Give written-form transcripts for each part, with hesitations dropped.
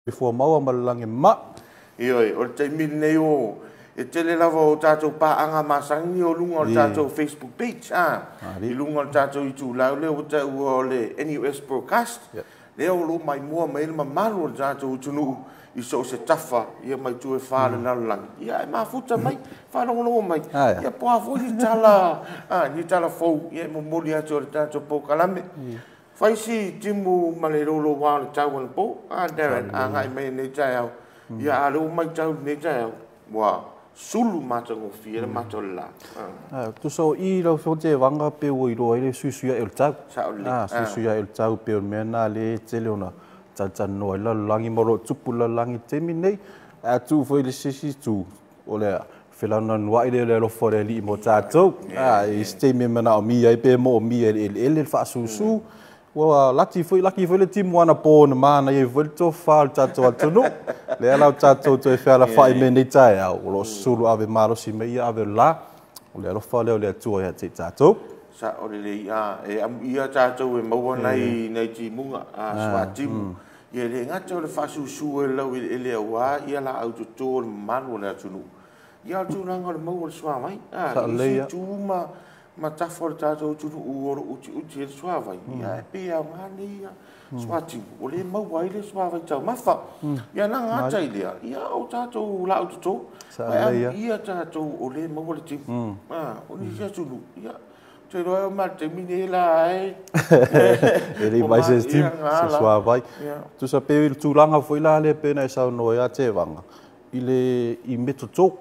Soifua maua ma le lagi e mama. Ioe, o le taimi lenei o e tele lava o tatou paaga masani o luga o le tatou Facebook page, i luga o le tatou itulau lea ua taua o le NUS Broadcast, lea o lo o maimoa mai ai le mamalu o le tatou atunuu i so o se tafa ma itu e fa o le lalolagi, ae mafuta mai, faalogologo mai, po o a foi ni tala, ni tala fou e momoli atu e le tatou polokalame. Fai si timu ma le louloua o le tau anapo, Darren, agai mai lenei taeao. Ia, a o lea ua matau i lenei taeao, ua sulu matagofie le mata o le la. Tusa o i lau Afioga Tevaga pe ua iloa ai le suisuiai o le tau. Sao lelei. Suisuiai o le tau pei o le mea lena lea e tele ona talatalanoa ai le lalolagi ma o lo o tupu i le lalolagi i le taimi lenei. Ae a tuu foi i le isi itu, o le felanolanoai lea o le alofa o le Alii mo tatou. I se taimi e manaomia ai pe moomia e le eleele le faasusu. Ua laki foi laki foi le timu anapo na manaia ai foi le tofa o le tatou atunuu. Lea la ua tatou toe fealafai mai lenei taeao, o lo o susulu ave malosi mai ia ave o le la. O le alofa lea o le Atua ia te i tatou. Sao lelei, e amuia tatou e maua nai timuga, suatimu. Ia e le gata o le faasusu e le laueleele aua laau toto o le mamalu o le atunuu. Ia, o le tulaga o le maua o le suavai. I isi itu ma tafa o le tatou atunuu o lo o utiuti ai le suavai, ae pei e aoga nei suatimu, o lea e maua ai le suavai taumafa. Ia na gata i lea, ia o tatou laau toto. Ae amuia tatou o lea e maua le timu. O nisi atunuu, ia, ou te iloa e oo mai lava i le taimi lenei la e E le i se timu, se suavai. Tusa pei o le tulaga foi la lea pei ona e saunoa ai Tevaga, i le i mea toto.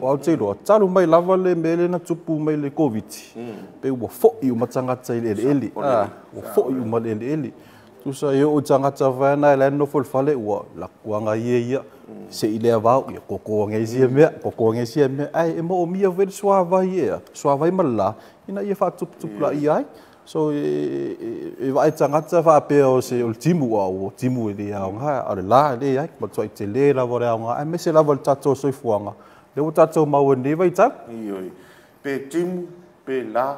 O au te iloa, talu mai lava le mea lea na tupu mai le Koviti, pe ua foi uma tagata i le eleele. Ua foi uma i le eleele. Tusa e oo i tagata vai na e la e nofo i le fale, ua lakuaga ia ia, se i lea vao, ia koko ange isia mea, koko ange isia mea. Ae e moomia foi le suavai ea, suavai ma le la, ina ia faatuputupulaia ai. So e vaai tagata faapea o se o le timu a o timu e le aoga, a o le la e leai, matuai tele lava o le aoga, aemaise lava le tatou soifuaga, lea ua tatou maua i lenei vaitau. Ioe, pe timu, pe la,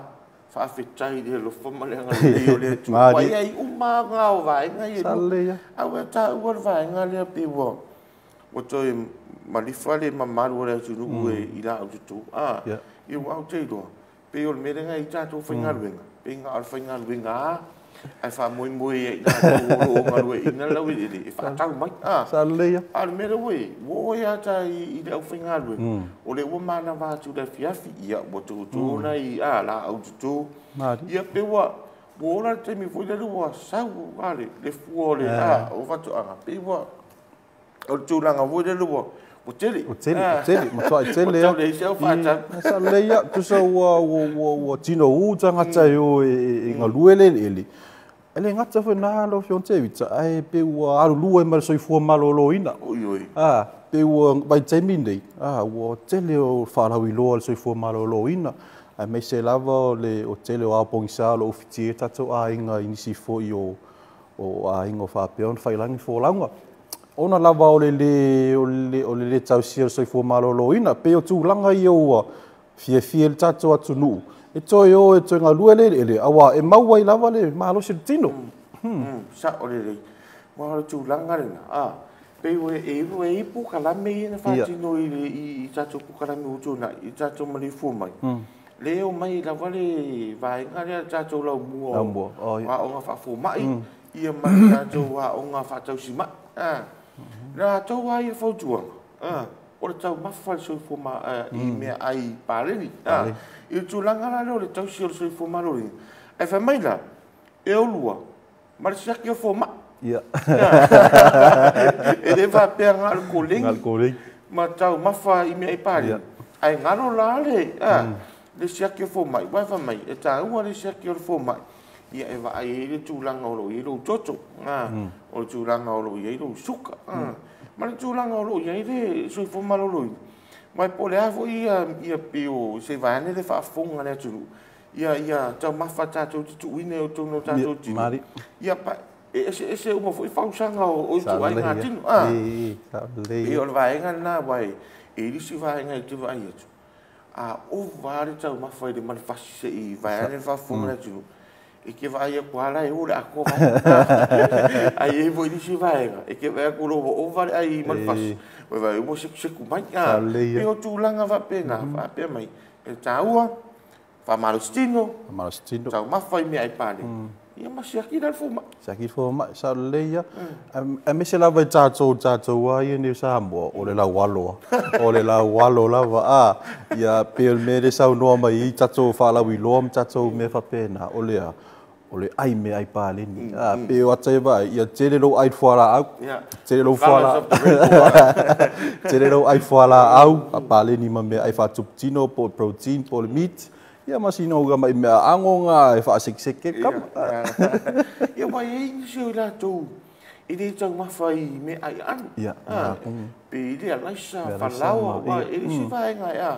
faafetai i le alofa ma le agalelei o le Atua. Ua i ai uma lava o vaega ia e lua. Ae ua taua le vaega lea pei ua toe malifa le mamalu o le atunuu i laau toto. Ia ua ou te iloa, pei o le mea lea na i ai tatou faigaluega, pei na o le faigaluega lava, ae faamoemoe ia i latou o lo o galueaiina le laueleele e faatau mai. Sa lelei lava. A o le mea lea ua i ai, ua oo ai lava i le aufaigaluega, o lea ua manava atu i le afiafi, ia ua toto nai laau toto. Ia pei ua oo la le taimi foi lele ua sau le fua o le o faatoaga, pei ua o le tulaga foi lele ua tele. Ua tele, ua tele, matuai tele. Ua tau leai se au faatau. Sa lelei lava. Tusa ua tinou tagata e o e galue le eleele. E le gata foi na lau Afioga Tevita, ae pei ua alulua ai ma le soifua maloloina. Oi oi. Pei ua vaitaimi nei, ua tele o faalauiloa o le soifua maloloina, aemaise lava o le o tele o ao pogisa o lo o ufitia ai tatou aiga i nisi foi o aiga o faapea ona faiilagi folauga, ona lava o le le tausia o le soifua maloloina. Pei o tulaga ia ua fiafia le tatou atunuu e toe o e toe galue le eleele, aua e maua ai lava le malosi o le tino. Sao lelei. Aua o le tulaga lena, pei e i ai polokalame ia na faatino i tatou polokalame ua tuanai, i tatou maleifua mai, lea e omai lava le vaega lea, le tatou laumua o aoga faafomai, ia ma le tatou aoga faatausimai. Latou lava ia fautuaga, o le taumafa le soifua i meaai paleni. I le tulaga la lea o le tausi o le soifua maloloina, ae fai mai la, e o lua ma le siaki o fomai. E le faapea na o le koleni ma taumafa i meaai paleni, ae galo la le siaki o fomai. Uae fai mai, e taua le siaki o le fomai, ia e vaai ai le tulaga o lo o i ai lou toto, o le tulaga o lo o i ai lou suka, ma le tulaga o lo o i ai le soifua maloloina. Ma po o le a foi ia pei o se vaega le faafofoga a le atunuu, ia taumafa tatou te tuuina i totonu o tatou tino, ia e eseese uma foi fausaga o ituaiga tino. Pei o le vaega lena, aua e i ai isi vaega e te vaai atu, a ova lava le taumafa i le manifasi se i vaeane le faafofoga a le atunuu, E ke vaai aku ala e o le akoa ai e foi nisi vaega e ke vaai aku lo o vale ai ma le fasi o vai o seku mai e o tulaga faapena faapea mai e taua faamalositino taumafa i mea ai pale ia ma siaki la le fomai siaki fomai sa lelei ia aemaise lava i tatou a ia nei o Samoa o le laualo o le laualo lava a ia pe o le mea le saunoa mai i tatou faalauiloa ma tatou mea faapena o le o le ai mea ai paleni pe o ata e vaai ia tele lou ai fualaau tele lou fualaau tele lou ai fualaau a paleni ma mea ai faatuputino po o protein po o le meat ia ma sino uga mai mea ango nga e faasekeseke kama ia ua i ai nisi o i latou e le taumafa i mea ai aano pe i le alaisa falaoa ua e le isi vaega e a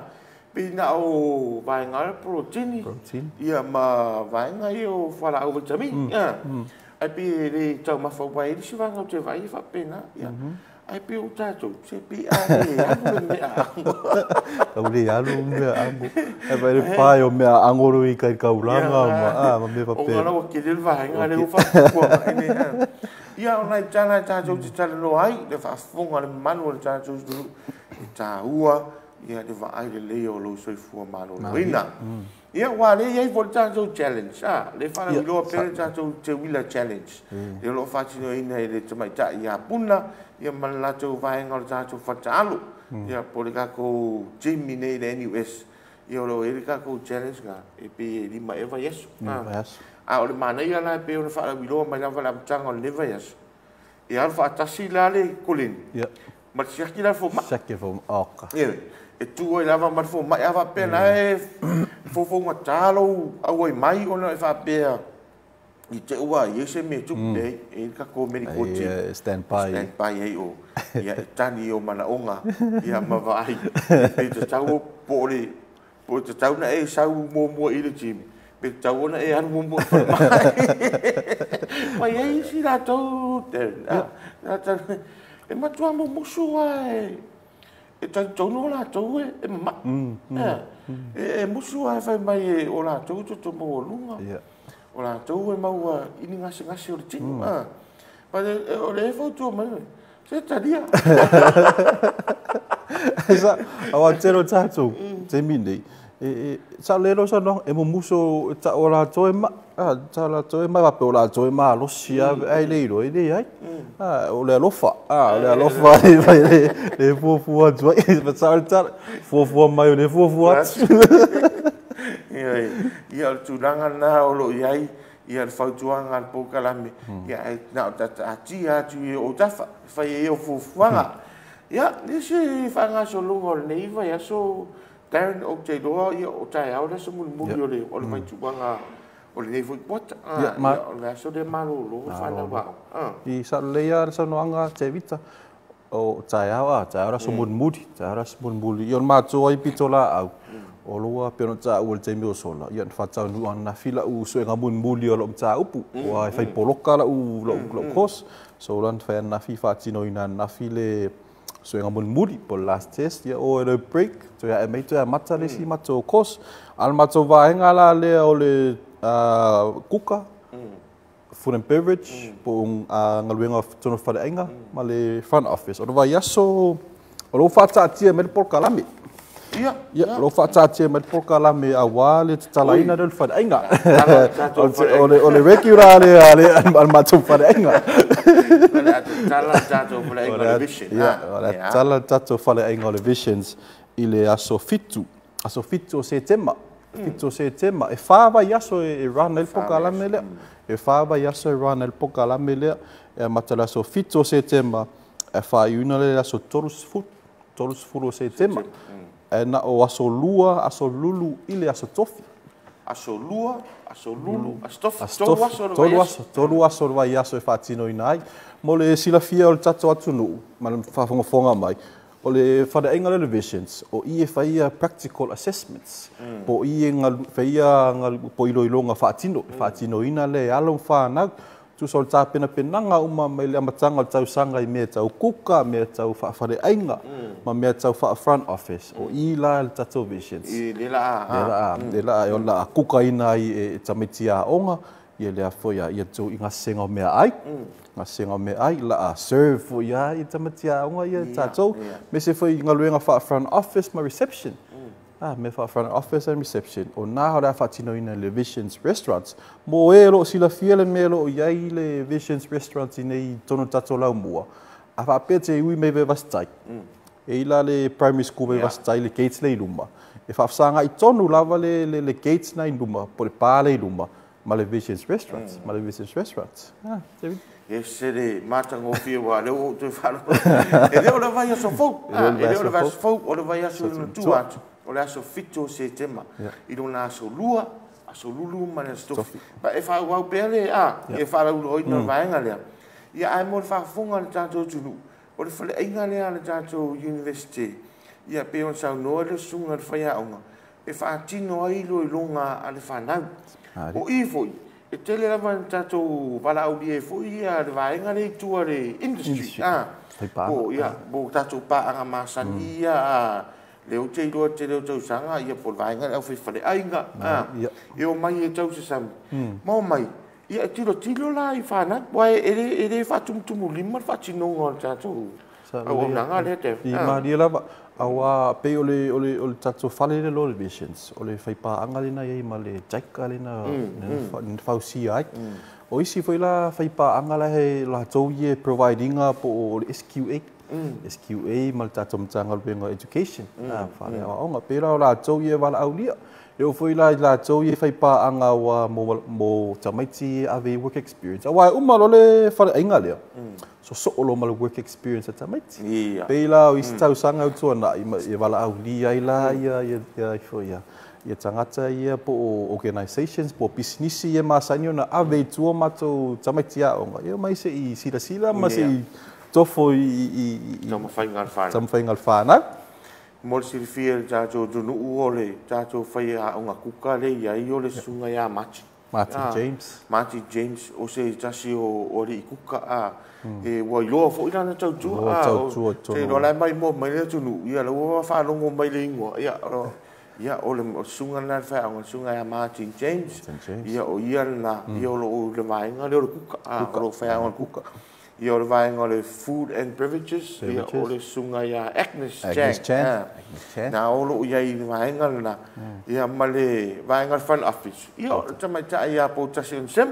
pe na o vaega le protein ia ma vaega ia o fualaau vitamini ai pe le taumafa ua e le isi vaega o te vaai e faapena ia ai pe o tatou se pe a le alu le mea ango tau le alu mea ango e vai le pae o mea ango ro i kai kaulanga ma mea faapena o ngala ua kele le vaega le ua faapua ia o nai tala e tatou te talanoa ai le faafofoga le mamalu o le tatou atunuu e taua ia le vaai lelei o lou soifua maloloina. Ia ua le i ai foi le tatou challenge le faalauiloa pea le tatou Teuila challenge le o loo faatinoina e le tamaitai ia Puna ia ma le latou vaega o le tatou faletaalo ia po o le tatou gym i nei le NUS ia o loo i ai le tatou challenge na e pei e 5 ea vaiaso a o le manaia la e pei ona faalauiloa mai lava le amataga o lenei vaiaso e alu faatasi la le koleni ma le siaki la le fomai siaki fomai oka e tu ai lava ma le fomai a faapea la e fofougata lou auai mai ona e faapea i te ua i ai se mea tupu e i le tatou medical team stand by ai o ia e tani o manaoga ia ma vaai pe tatau po o tatau na e sau muamua i le gym pe tatau ona e alu muamua i falemai mai ai isi latou e matua mumusu a e talitonu o latou e mamai e musu a e fai mai o latou toto maualuga o latou e maua i ni gasegase o le tino o le e fautua mai se talia sa aua tele o tatou taimi nei sa le lo sa no e mumusu ta o latou e ma ta latou e ma faapea o latou e malosi ai le iloa e leai o le alofa o le alofa le fuafua atu ai sa o le tala fuafua mai o le fuafua atu ia o le tulaga lena o loo i ai ia le fautuaga a le polokalame ia e na o tataatia atu i ou tafa fai ai o fuafuaga ia nisi faagasologa o lenei vaiaso Darren ou te iloa ia o taeao le aso mulimuli o le vaituaga o lenei foi kuata o le aso lea malolo fanau aoga i sa lelei a le saunoaga Tevita o taeao a taeao le aso mulimuli taeao le aso mulimuli ia o le matou ai pito laau o loa pe ona taua le taimi o sola ia na faataunuu ananafi lau suega mulimuli o lou mataupu ua e fai poloka lau course so la na fai ananafi faatinoina ananafi le suega mulimuli po o le last test ia o e le break toe ae mai toe amata le isi matou course a le matou vaega la lea o le kuka food and beverage po o galuega tonu faleaiga ma le front office o le vaiaso o lou faataatia mai le polokalame ia o lou faataatia mai le polokalame auā le tatalaina lea o le faleaiga o le regular lea a le matou faleaiga o le tatala le tatou faleaiga o le Visions i le aso 7 o Setema 7 o Setema e 4 vaiaso e run ai le polokalame lea e 4 vaiaso e run ai le polokalame lea e amata le aso 7 o Setema e faaiuina le aso 30 o Setema e na o aso 2 aso lulu i le aso tofi aso 2 aso lulu aso tofi tolu aso le vaiaso e faatinoina ai mo le silafia o le tatou atunuu ma le faafogafoga mai o le faleaiga le Visions o i e faia practical assessments po i e faia po iloiloga faatino faatinoina le alo ma fanau tusa o le tapenapenaga uma mai le amataga o le tausaga i mea tau kuka mea tau faafaleaiga ma mea tau faa-front office o i la le tatou Visions i le la le la e o la kukaina ai e tamaiti aoga Ia lea foi ia tou i gasega o meaai, gasega o meaai, la'a serve foi ia i tamaiti aoga ia tatou, aemaise foi i galuega faa-front office ma reception. Mea faa-front office and reception, o na o le a faatinoina i le Visions Restaurants. Mo e o loo silafia le mea o loo i ai le Visions Restaurants i nei totonu o le tatou laumua, a faapea te ui mai Vaivase-tai, e i la le primary school Vaivase-tai le gates le i luma, e faafesagai tonu lava le gates na i luma, po o le pa le i luma, ma le Visions Restaurants, ma le Visions Restaurants. David? E se le matagofie ua lea ua ou toe faalogo. E le o le vaiaso fou. E le o le vaiaso fou, o le vaiaso i lona tua atu. O le aso 7 o Setema. I lona aso 2, aso Lulu ma le aso Tofi. Pa e faaauau pea le e faalauiloaina o le vaega lea. Ia ae mo le faafofoga a le tatou atunuu, o le faleaiga lea a le tatou University, ia pei ona saunoa le susuga i le faiaoga, e faatino ai iloiloga a le fanau. O i foi, e tele lava ina tatou valaaulia ai foi ia le vaega lea i tua le industry. Po ia, po tatou paaga masani ia le ou te iloa tele o tausaga ia po o le vaega le aufaifaleaiga. E omai e tausasami. Ma omai, ia e tilotilo la i fanau, aua e le faatumutumulima le faatinoga o le tatou auaunaga lea te. I malie lava, aua pei o le tatou fale lea o le Visions, o le faipaaga lena i ai ma le JICA lena na fausia ai. O isi foi la faipaaga la he latou ia provide inga po o le SQA. SQA ma le tatou Matagaluega Education, faaleaoaoga. Pei la o latou ia valaaulia. E oo foi la i latou ia faipaaga ua mo tamaiti ave i work experience. Aua e uma loa le faleaiga lea, sosoo loa ma le work experience a tamaiti. Pei la o isi tausaga e tuanai e valaaulia ai la ia tagata ia po o organizations, po o pisinisi ia masani ona ave i tua matou tamaiti aoga. Ia mai se i silasila ma se i tofo i taumafaiga a le fanau. Taumafaiga a le fanau. Mo le silafia e le tatou atunuu o le tatou faiaoga kuka lea i ai o le susuga ia Martin. Martin James. Martin James, o se tasi o alii kuka. E ua iloa foi lana tautua. Tautua tonu. Te iloa la e maimoa mai le atunuu, ia la ua faalogo mai le ingoa. Ia o le susuga lena le faiaoga, le susuga ia Martin James. Ia o ia lena, ia o loo le vaega lea o le kuka. O loo faiaoga le kuka. Ia o le vaega o le Food and Beverages, ia o le susuga ia Agnes Chan. Na o loo i ai le vaega lena, ia ma le vaega o le front office. Ia o le tamaitai ia Poutasi o Sem.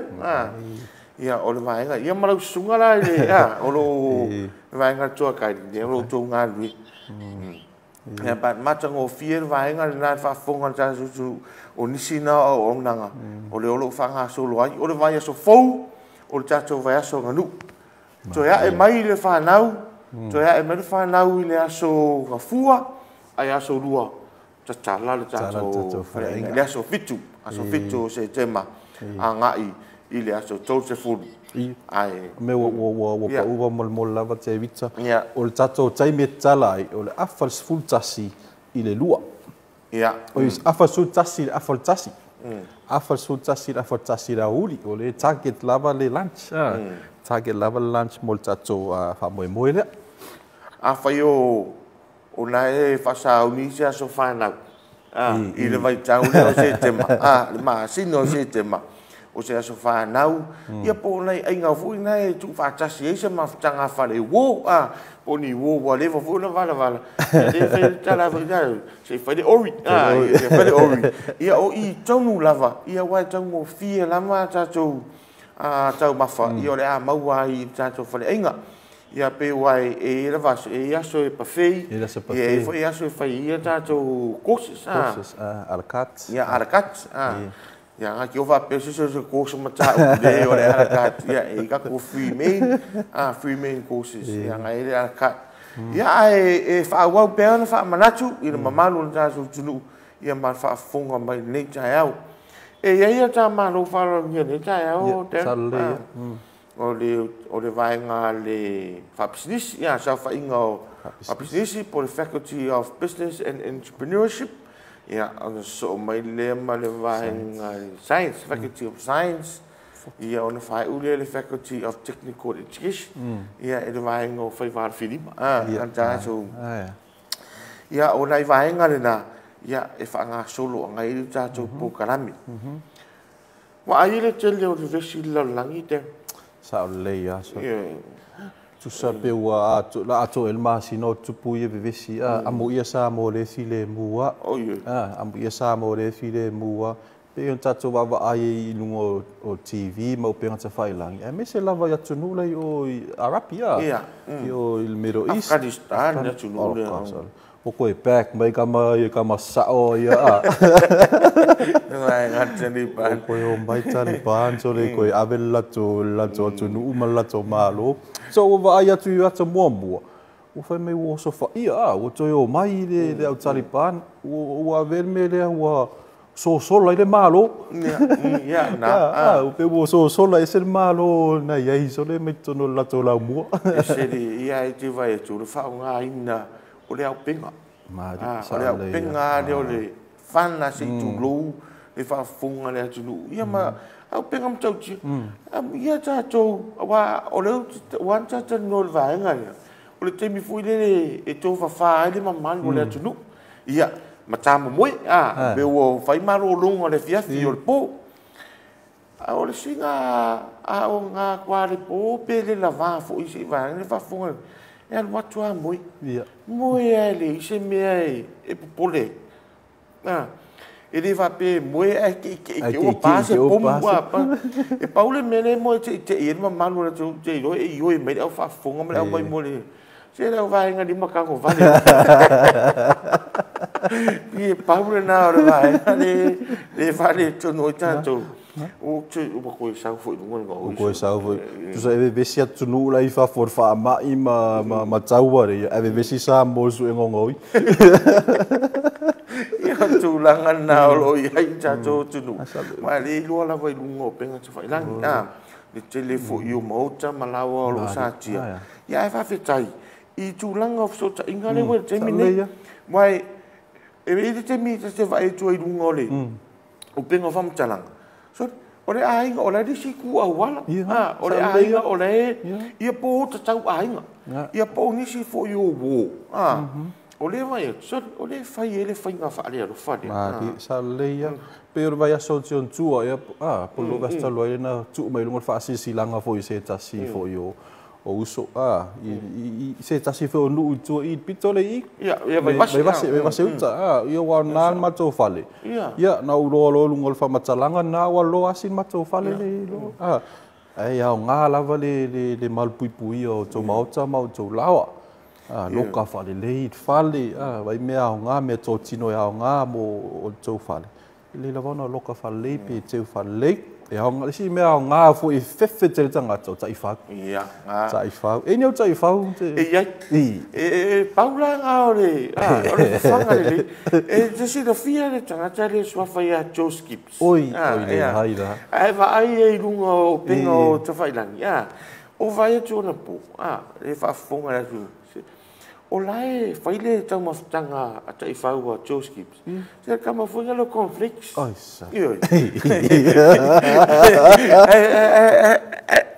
Ia o le vaega, ia ma lau susuga la i le, o loo vaega toa kai, ia o loo tou galulue. Ia pa matagofie le vaega lena le faafofoga a le tatou o nisi na o auaunaga, o le o loo faagasolo ai, o le vaiaso fou, o le tatou vaiaso aganuu. Toe ae mai le fanau, toe ae mai le fanau i le aso Gafua, ai aso 2, tatala le tatou faleaiga. Le aso 7, aso 7 o Setema, agai i le aso 30. Ai me ua pauva molemole lava te vita. O le tatou taimi e tatala ai, o le afa le 11 i le 2. O le afa le 11 i le afa le 1. Afa le 11 i le afa le 1 i le aoauli. O le target lava le lunch. Target lava le lunch mo le tatou faamoemoe lea. Afai o na e faasauni se aso fanau i le vaitau lea o Setema, le masina o Setema, o se aso fanau, ia po o nai aiga foi na e tuufaatasi ai se mafutaga a faleuo, po o ni uo ua leva foi ona valavala, ia le fai le tala foi lea, se i fai le ori, se i fai le ori. Ia o i tonu lava, ia ua e taugofie lava tatou taumafa, ia o le a maua ai i le tatou faleaiga. Ia pe ua e lava e aso e buffet, ia e foi aso e fai ia tatou courses, courses, a la carte. Ia a la carte. Ia nga ki o faapea se se course ma tāu le o le a la carte, ia e ka ko free main, free main courses, ia nga e le a la carte. Ia ae e faaauau pea ona faamanatu i le mamalu o le tatou atunuu, ia ma le faafofoga mai lenei taeao. E i ai ia tā malo faaaloalogia lenei taeao, Darren. O le vaega le faapisinisi, ia saofaiga o faapisinisi po o le Faculty of Business and Entrepreneurship, ia ona sosoo mai lea ma le vaega Science, Faculty of Science, ia ona faaiu lea le Faculty of Technical Education, ia e le vaega o faiva alofilima. Tatou. Ia o nai vaega lena, ia e faagasolo agai le tatou polokalame. Ua ai le tele o le vevesi i le lalolagi te. Sao lelei lava. Tusa pe ua la atoa ea le masina o tupu ia vevesi a amuia Samoa le filemu a. Amuia Samoa le filemu a. Pei ona tatou vaavaai ai i luga o TV ma upega tafailagi, aemaise lava i atunuu la i o i Arapi a. I o i le Middle East. Afghanistan le atunuu lea. Ua toe back mai tama ia tama sao ia a. Vaega Taliban. Ua toe omai Taliban so le toe ave le latou atunuu ma le latou Malo. So ua vaai atu i ata muamua, ua fai mai ua osofaia a, ua toe omai le au Taliban, ua ave le mea lea ua sosola ai le Malo. Ua pei ua sosola ese le Malo na i ai sole mai totonu o le latou laumua. Ese le ia e te vaai atu le faaaogaina o le auupega. O le auupega lea o le fana se i tulou le faafofoga a le atunuu. Ia ma auupega matautia. Ia tatou, aua o lea ua talatalanoa i le vaega lea, o le taimi foi lele e tofafa ai le mamalu o le atunuu. Ia, ma tamomoe, pe ua fai malologa o le afiafi o le po. A o le siga aoga atu lava i le po pe le lava foi i se vaega le faafofoga, e alu atu lava moe. Moe lava e leai se mea e popole ai. E le faapea e moe ae teitei te i ua pa se pomu. E pau le mea lea e moe teitei ai le mamalu o le atunuu, ou te iloa e ioe mai le au faafofoga ma le au mai se le au vaega lima tagovale. E pau lena o le vaega le faaletonu ai tatou. Ua toe sau foi i luga le gaoi. Ua toe sau foi. Tusa e vevesi atunuu la i fafo i le faamai ma taua le, ae vevesi Samoa i le suega o gaoi. Ia, o le tulaga lena o lo o i ai le tatou atunuu. Ma e le iloa lava i luga o upega tafailagi. Le tele foi o maota ma laoa o lo o satia. Ia, ae faafetai i tulaga o fesootaiga lea ua i le taimi nei. Aua e i ai le taimi ta te vaai atu ai i luga o le upega o faamatalaga, o le aiga o la e le isi itu auala. O le aiga o la e ia po o tatau aiga. Ia po o nisi foi o uo. O lea vai atu, o lea e fai ai le faiga faalealofa lea. Sa lelei ia. Pei o le vaiaso o Tiontua, ia, po o le vaiaso talu ai na tuu mai luga o le faasilasilaga foi i se tasi foi o uso, i se tasi foi o nuu i tua i pito le i. Ia, Vaivase. Vaivase uta, ia ua na le matou fale. Ia, na uloa loa luga o le faamatalaga, na ua loa asi le matou fale le iloa. Ai aoga lava le malupuipuia o tou maota ma o tou laoa. Loka faalelei le fale, vai mea aoga, mea totino e aoga mo o tou fale. E le lava ona loka faalelei pe teu faalelei. E aoga, le isi mea aoga foi e fefe tele tagata o taifau. Ia. Taifau. E ni o taifau te. E iai. E pau la ngā o le fafaga lelei. E te silafia le tagata le suafa ia Joe Skips. Oi, oi le hai la. Ae vaai ai i luga o upega o tafailagi. O vaai atu ona po, le faafofoga le atunuu. O la e fai le taumafataga a taifau a Joe Skips. Se kama foi le cornflakes. Oi sa. Ioe.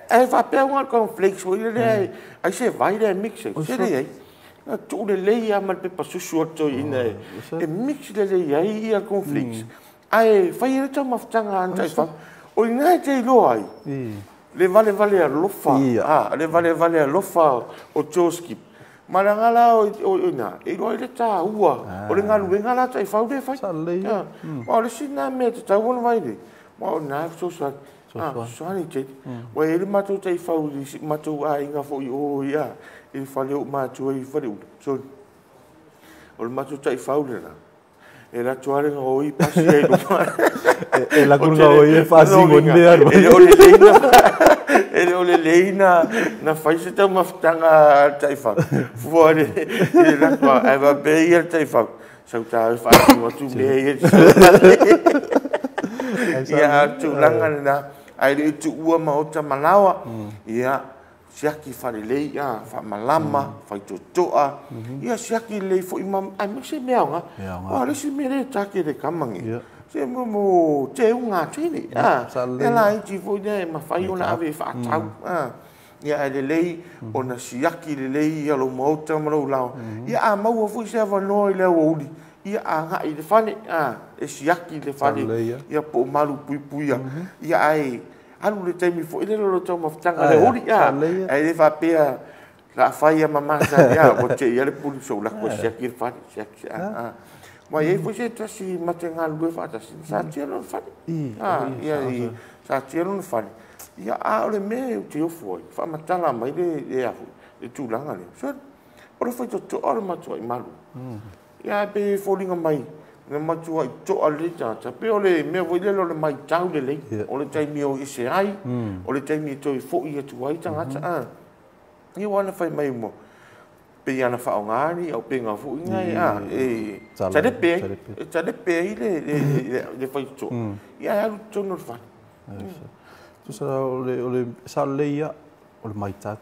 Ae faapea uga le cornflakes foi lea ai se vai lea mix ai. Se le ai. Na tuu lelei lava ma le pepa susu atu ina e mix lelei ai ia cornflakes. Ae fai ai le taumafataga a taifau. O ina e te iloa ai. Le valevale alofa. Le valevale alofa o Joe Skips. Ma la ngala o ina, e iloa i le tāua, o le galuega la taifau le fai. Ma o le sina mea te tau ona vai le, ma o nā fesoasoani. Fesoasoani tele. Ua e le matou taifau i matou aiga foi o ia, i fale o matua i fale ula. Sorry. O le matou taifau le la, e lato ale ngā oi pasi ai luma. E la kuru ngā oi e whaasingo ni aru. E le o le leina. E le o le leina na fai se taumafataga a le taifau. Fua le lato ae faapea ia le taifau. Sau tā e whaasingo atu mea ia te Ia tulaga lena. Ae le i tuua maota malaoa. Ia siaki faalelei, faamalama, faitotoa. Ia siaki lelei foi ma aemaise mea aoga. O le isi mea lea e take le kamagi. Se mo te unga tele. E la iti foi lea e mafai ona ave e faatau. Ia ae lelei ona siaki lelei ia lou maota ma lou laoa. Ia a maua foi se avanoa i le aoauli. Ia agai i le fale, e siaki i le fale, ia po o malu puipuia, ia ae alu le taimi foi lele o le taumafataga i le aoauli, ae le faapea la fai ma masani, ua tei lava le pule se i ou alu atu e siaki le fale, siaki. Ma e i ai foi se tasi ma te galulue faatasi, sa satia lona fale. Ia, satia lona fale. Ia, a o le mea ou te ofo ai, faamatala mai le tulaga lea. So, o le faitotoa o le matuai malu. Ia, ae pei e foliga mai na matuai toa lelei tagata. Pei o le mea foi lele o le matau lelei, o le taimi e o ese ai, o le taimi e toe foi atu ai tagata. Ia, ua na fai mai uma, pei ana faaaoga ni auupega foi na e talepe ai, e talepe ai le faitotoa, ia ae alu i totonu o le fale. Tusa o le sao lelei ia, o le matau.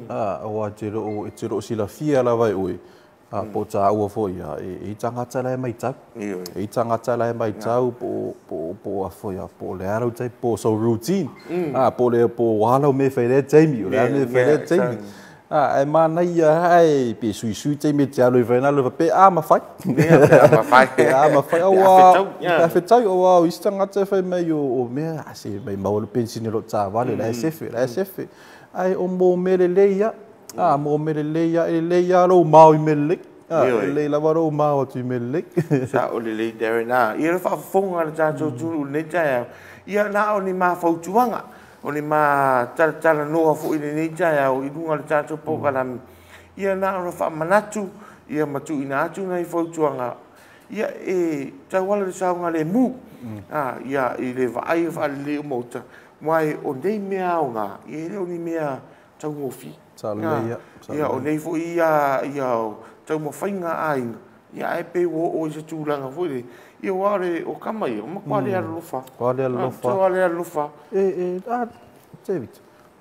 Aua e te le o silafia lava e oe, po o taua foi ia, e i tagata la e matau. E i tagata la e matau po o afo ia, po o le alo tai, po o so routine. Po o le po o alo me fai le taimi, o le alo me fai le taimi. Ae manaia ai pe suisui taimi e te alo i whaina lo pe a mawhai. Pe a mawhai. Aua, pe a whetau, aua o isi tagata e whai mai o mea, a se mai maua le pensine lo tāwale, la e sefe, la e sefe. Ai o mō mele lei ia, mō mele lei ia, e lei ia lou mao i mele lei. E lei lava lou mao atu i mele lei. Sa o le lei Darren, ia le faafofoga le tatou tulu nei taeao. Ia na o ni mafautuaga, o ni ma talatalanoa foi lenei taeao i luga o le tatou polokalame. Ia na o le faamanatu, ia matuuina atu nai fautuaga, ia e tauala le saogalemu, ia i le vaai faalelei o maota, mai o nei mea aoga, ia e le o ni mea taugofie. Ia o nei foi ia taumafaiga aiga, ia ae pe ua oo i se tulaga foi lele, ia ua o le o kama ia, o matua le alolofa. Matua le alolofa. Matua le alolofa. David,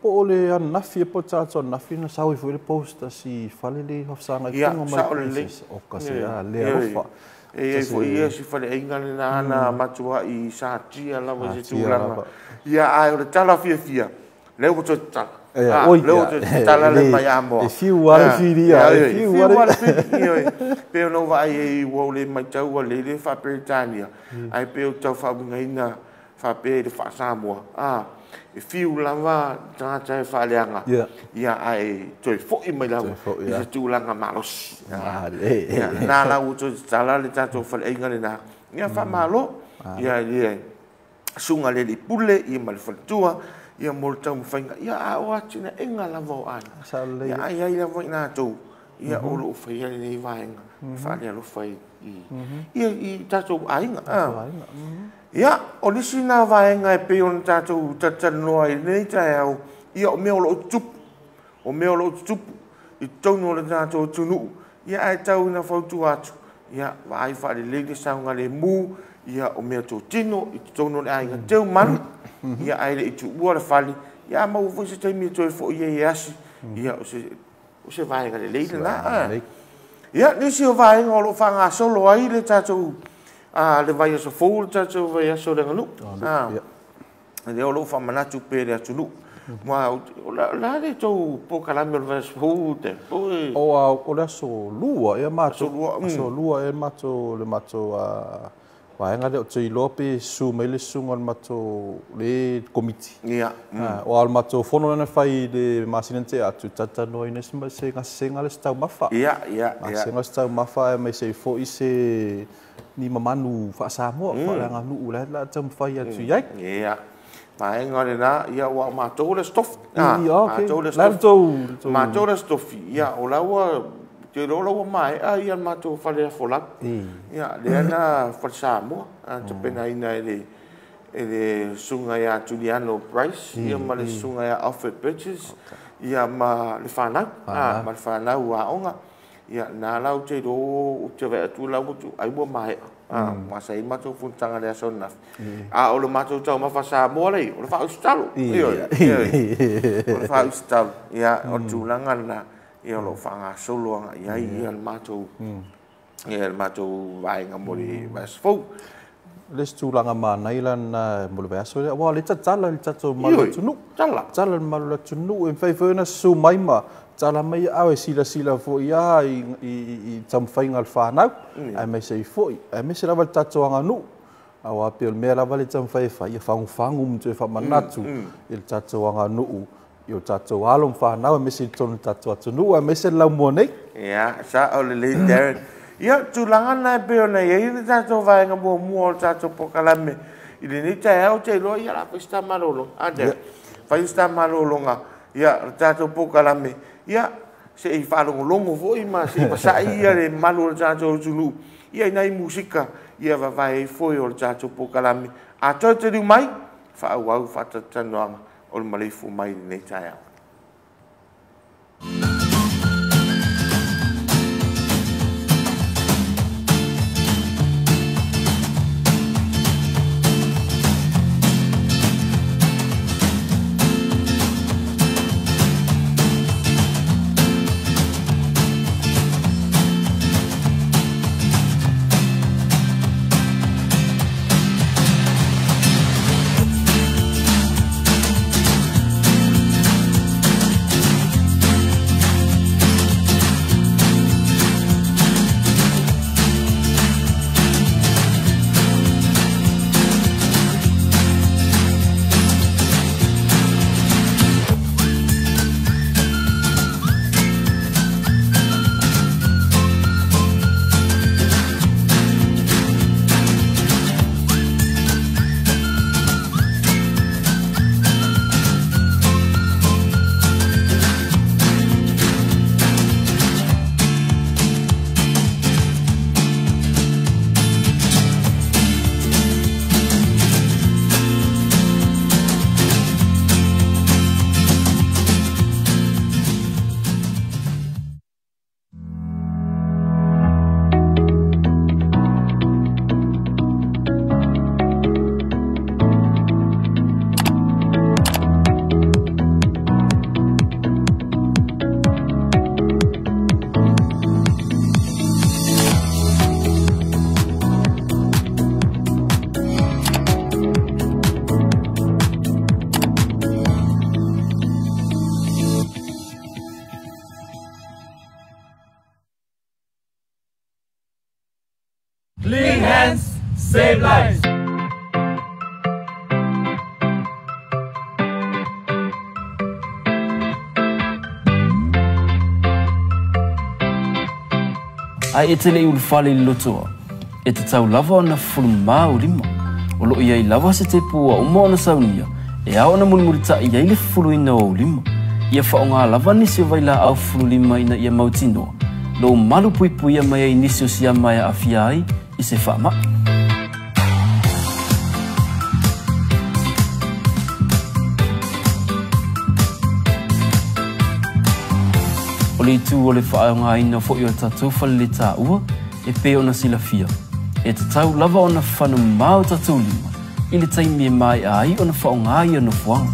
po o le anafi e po o tatou anafi na sau ai foi le post si fale le hafsanga i tunga mai. Ia, sao lelei. O ka se a le alofa. E ai foi ia si fale aiga lena na matua i satia lava i se tulaga. Ia ae o le tala fiafia, lea ua toe tatala. Lea ua toe tatala le mai Amoa. E fiu lava le fili ia, e fiu lava le fili. Pe ona ou vaai ai ua ou le matau ua lele faa-Peretania, ae pe o tau faauigaina faapea i le faa-Samoa. E fiu lava tagata e faaleaga, ia ae toe foi mai lava i se tulaga malosi. Na la ua toe tatala le tatou faleaiga lena. Ia faamalo, ia le susuga le alii pule, ia ma le faletua, ia mo le taumafaiga. Ia a o atinaega lava o aiga. Ia ai ai lava i latou, ia o loo faia lenei vaega, faalealofa i tatou aiga. Ia, o nisi na vaega e pei ona tatou talatalanoa i lenei taeao, ia o mea o loo tutupu, o mea o loo tutupu i totonu o le tatou atunuu, ia ae tau ina fautua atu, ia vaai faalelei le saogalemu, ia o mea totino i totonu o le aiga teu malu, ia ae le i tuua le fale, ia maua foi se taimi e toe foi ai e asi, ia o se vaega lelei lena. Ia, nisi o vaega o loo faagasolo ai le tatou le vaiaso fou, le tatou vaiaso o le aganuu. Lea o loo faamanatu pe le atunuu. Ma o la le tou polokalame o le vaiaso fou te. O le aso lua e matou, aso lua e matou le matou vaega lea o te iloa pe su mai le susuga o le matou le komiti. Ia. O le matou fono lena fai le masina te atu talatalanoaina se gasesega le se taumafa. Ia, ia, ia. Gasesega se taumafa e mai se foi se ni mamanu faasamoa, faaleaganuu la la taumafai atu i ai. Ia. Vaega lena, ia ua matou le stofi. Matou le stofi. Matou le stofi. Ia, o la ua te iloa la ua maea ia le matou fale afolau. Ia, lea na fale Samoa, tapenaina e le susuga ia Juliano Price, ia ma le susuga ia Alfred Bridges, ia ma le whanau, ma le whanau aoga. Ia, na la ou te iloa ou te vaai atu la ua ai ua maea. Ma sa i matou fonotaga le aso ananafi. A o le matou taumafa Samoa lea, o le faausitalo. O le faausitalo. Ia, o le tulaga lena, ia o loo faagasolo agai ai ia le matou, ia le matou vaega mo le vaiaso fou. Le isi tulaga manaia la lena mo le vaiaso lea, aua o lea e tatala i le tatou malu atunuu. Tala. Tala i le malu atunuu, e mafai foi ona susu mai ma tala mai aao e silasila foi lava i taumafaiga a le fanau, aemaise ai foi, aemaise lava le tatou aganuu. Aua pei o le mea lava lea e taumafai e fai, ia fagufagu ma toe faamanatu i le tatou aganuu i o tatou alo ma fanau, aemaise i totonu o le tatou atunuu, aemaise le laumua nei. Ia, sao lelei Darren. Ia, tulaga na e pei ona i ai le tatou vaega muamua o le tatou polokalame i lenei taeao, ou te iloa, ia, o le a fai se ta malologa. A Darren? Fai se ta malologa, ia, le tatou polokalame, ia, se i faalogologo foi ma se i vasai ia le mamalu o le tatou atunuu, ia, i nai musika, ia vavae ai foe o le tatou polokalame. A toe taliu mai, faaauau faatalatalanoaga o le maleifua mai i lenei taeao. Clean hands, save lives. Ae e te le i ulufale i le lotoa, e tatau lava ona fufulumamā ou lima. O lo o i ai lava se tepu ua uma ona saunia e ao ona mulimulitaʻi ai le fufuluina o ou lima. Ia faaaogā lava nisi o vailaau fufululima ina ia mautinoa lou malu puipuia mai ai nisi o siama e aafia ai i se faamaʻi. O le itu o le faaaogāina foi o tatou faleletaua e pei ona silafia, e tatau lava ona fanumamā o tatou lima i le taimi e maeʻa ai ona faaaogā ia nofoaga.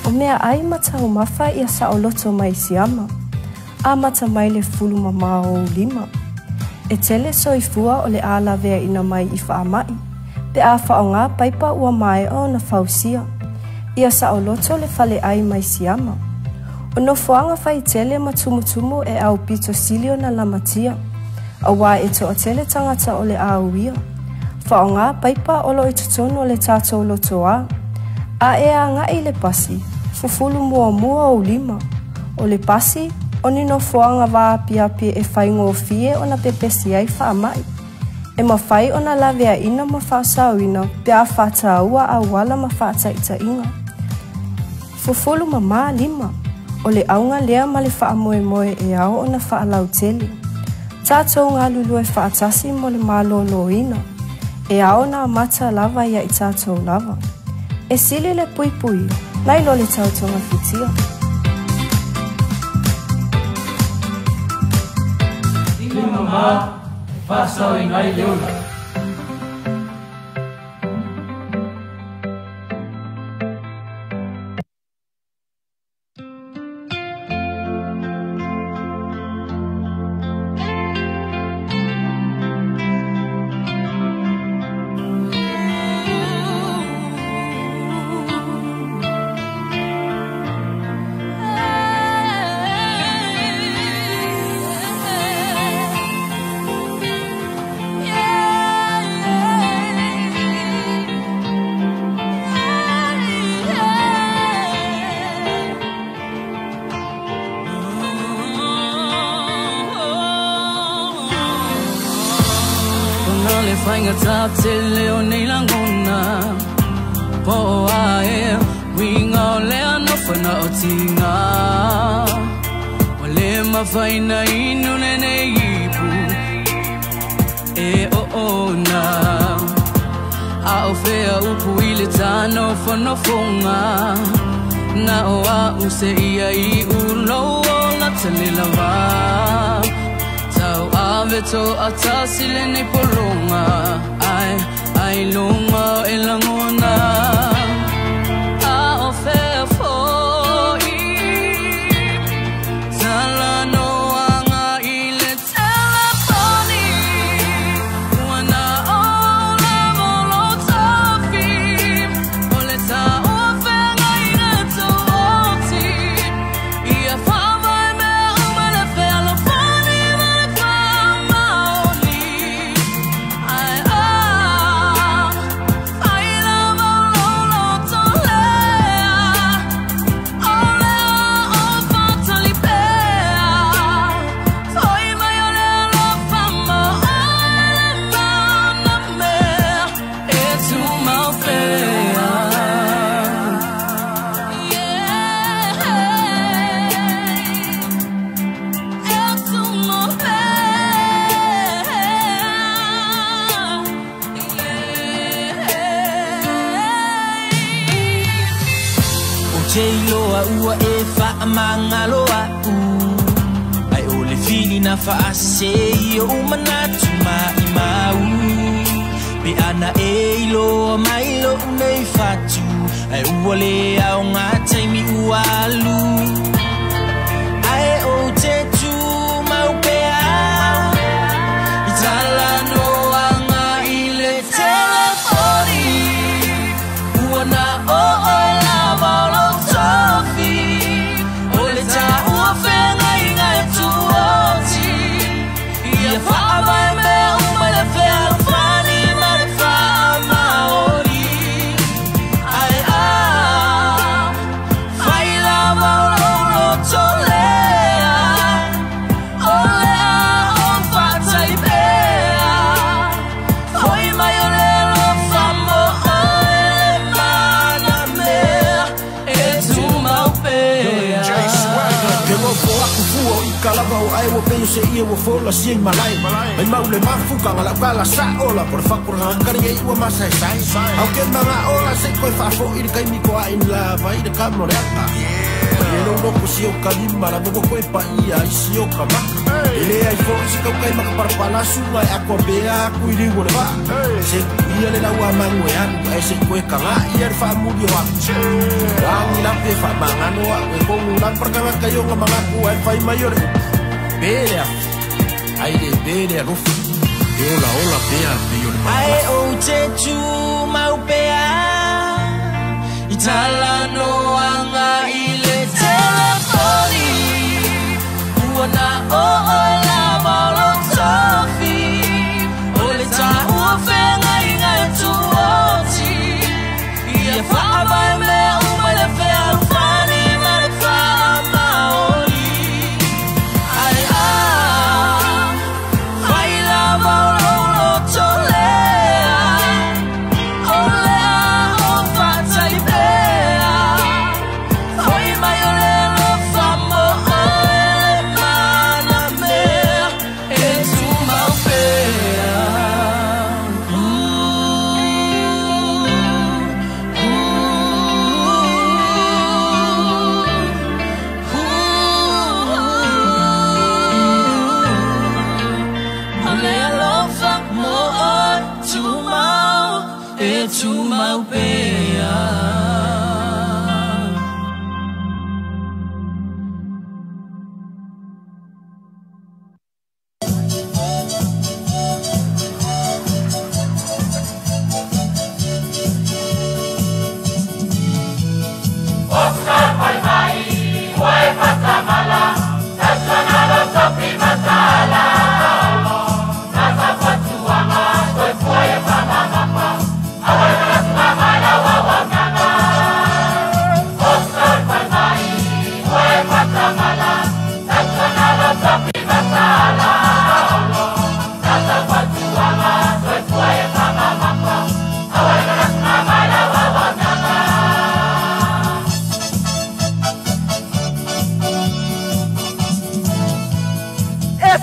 O meaʻai ma taumafa ia saoloto mai siama, amata mai le fufulumamā o ou lima. E tele soifua o le a laveaina mai i faamaʻi, pe a faaaogā paipa ua maeʻa ona fausia. Ia saoloto le faleʻai mai siama. O nofoaga faitele ma tumutumu e aupito sili ona lamatia, auā e toʻatele tagata o le a uia. Faaaogā paipa o loo i totonu o le tatou lotoā. A e agaʻi i le pasi, fufulu muamua ou lima. O le pasi, o ni nofoaga vaapiapi e faigofie ona pepesi ai faamaʻi. E mafai ona laveaina ma faasaoina pe a faataua auala ma faataʻitaʻiga. Fufulu mamā lima. O le auga lea ma le faamoemoe e ao ona faalautele. Tatou galulue faatasi mo le malōlōina. E ao ona amata lava ia i tatou lava. E sili le puipuia, nai lo le tautogafitia. Lima mamā, faasaoina ai le ola. le fainga tele o nei langona Po ae winga o lea nofana o tinga O le mafaina inu lenei ipu E o ona A o fea upu i le tānofonofonga Na o a use ia i ulo o la tele lava Tau ave to atasi lenei polonga Ai, ai lunga e langona A o fea foi Talanoaga i le telefoni Ua na o lava o lou tofi O le taua feagaiga tuoti Ia faavae mea uma le fealofani ma le faamaoni Ai a, fai lava o lou loto lea O lea o faatali pea Foi mai o le alofa ma oe le mana mea E tumau pea Yeah E tumau pea O te iloa ua e faamagalo a'u Ai o le filina faasei o umanatu maimau Pe ana e iloa mai lo'u nei fatu Ai ua le aoga taimi ua alu Ae ou te tumau pea I talanoaga i le telefoni Ua na o oe lava o lou tofi O le taua feagaiga e tuoti Ia faavae mea uma le fealofani ma le faamaoni Ai a, fai lava o lou loto lea O lea o faatali pea Foi mai o le alofa mo oe le mana mea E tumau pea Ke ngofo aku fua o i kalava o ae ua peio se ia ua fola sia i malae Mai mau le mafuka nga lau kala sa ola Por fakura ngakari e ua masa e sai Au ke manga ola se koe faafo i le kaimi ko a in la vai le kamo le aka Mai e lou loko si o kalima la mo koe pa ia i si o ka maka E le ai fo i se kaukai maka parapala sunga e akua pea aku i liu o le vaa Se ia le lau a mangu e alu ae se koe kanga ia le faamuli o aku Rangi lape faamagano a'u e kogu laparakagaka i oga magaku ae fai mai o le upu Pe le afi ai le pe le alofa E ola ola pea pei o le Ae ou te tumau pea I talanoaga i le telefoni Ua na o oe lava o lou tofi O le taua feagaiga e tuoti Ia faavae mea uma i le fealofani ma le faamaoni Ai a, fai lava o lou loto lea O lea o faatali pea Foi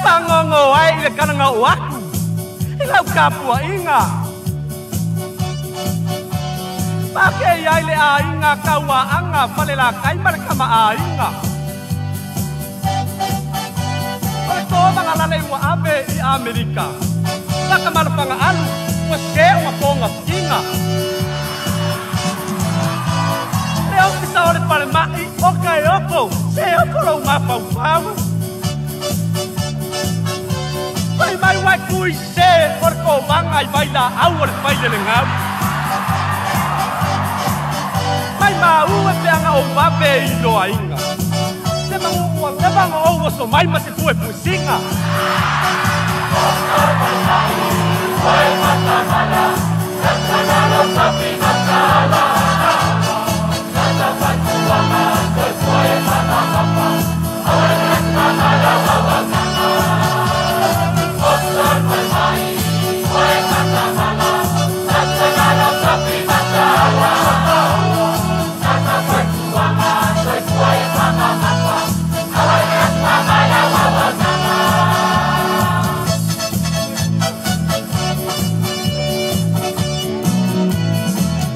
Pagongo ai i le kalaga o aku i lau tapuaʻiga. Pakei ai le aiga kauaʻaga falelakai ma le kamaʻāiga. O le tomagalale ua ave i Amerika. Lakamalapagaalu ua se o mapogafiga. Le ofisa o le falemaʻi o kaeoko se oko lou mafaufau. Fai mai uai kui se o le kovaga i vailaau o le failelegau. Mai maua e peaga ou vave i loaiga. Se magu ua levaga ou oso mai ma se puepuesiga.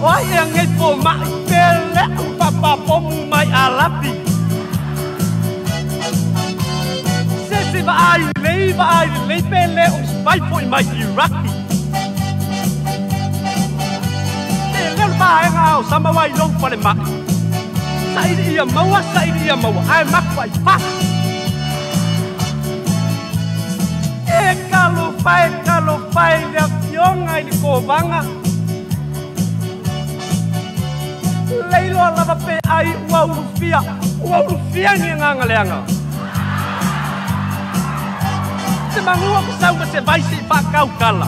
O ai e agei fomaʻi pele au papapomu mai alapi. Se vaai lelei vaai lelei pe le o spai foʻi mai Iraki. Te leo le vaega o sama wai lou falemaʻi. Saili ia maua, saili ia maua, ae maku ai pasi. E talofa e talofa e le afioga i le kovaga. Leiloa lava pe ai ua ulufia, ua ulufia ni agaga leaga. Se magua masau ma se vaisi i faakaukala.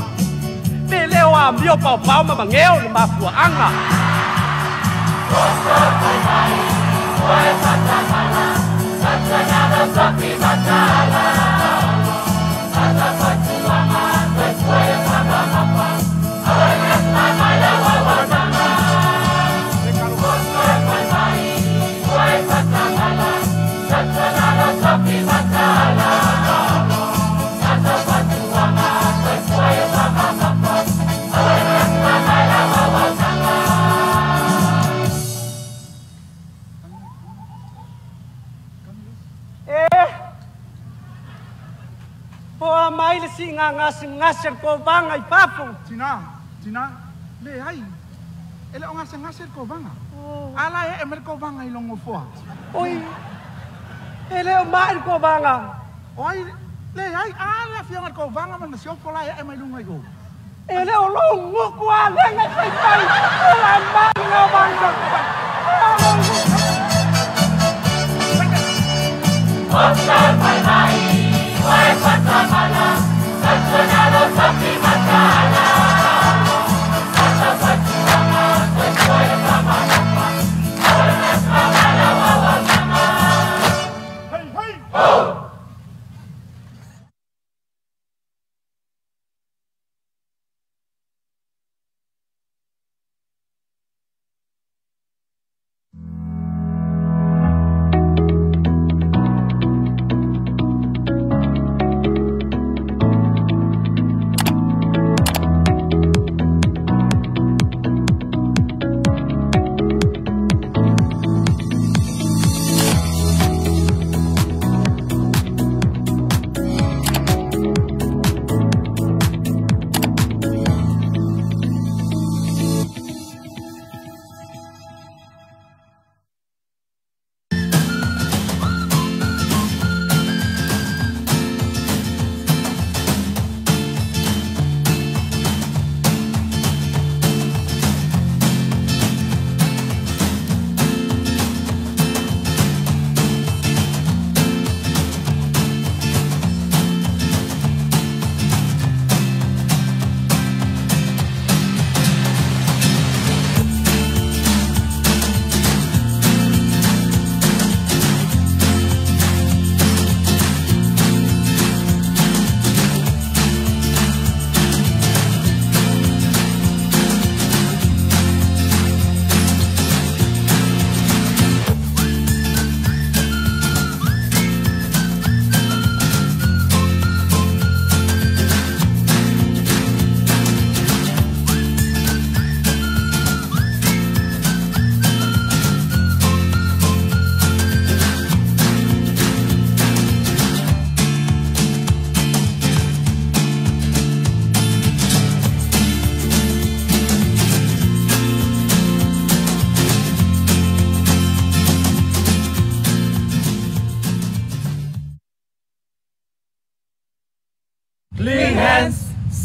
Pe leo amio paopao ma mageo le mafuaaga. Poa mai le siʻigagasegase le kovaga i fafo. Tina, tina, le ai. E le o gasegase le kovaga. Ala e e mai le kovaga i logofoa. Oi, e le o maʻi le kovaga. O ai, le ai, a le afioga i le kovaga ma le masiofo la e e mai luga i o. E le o louguku alega i faifai. O la maʻi le kovaga.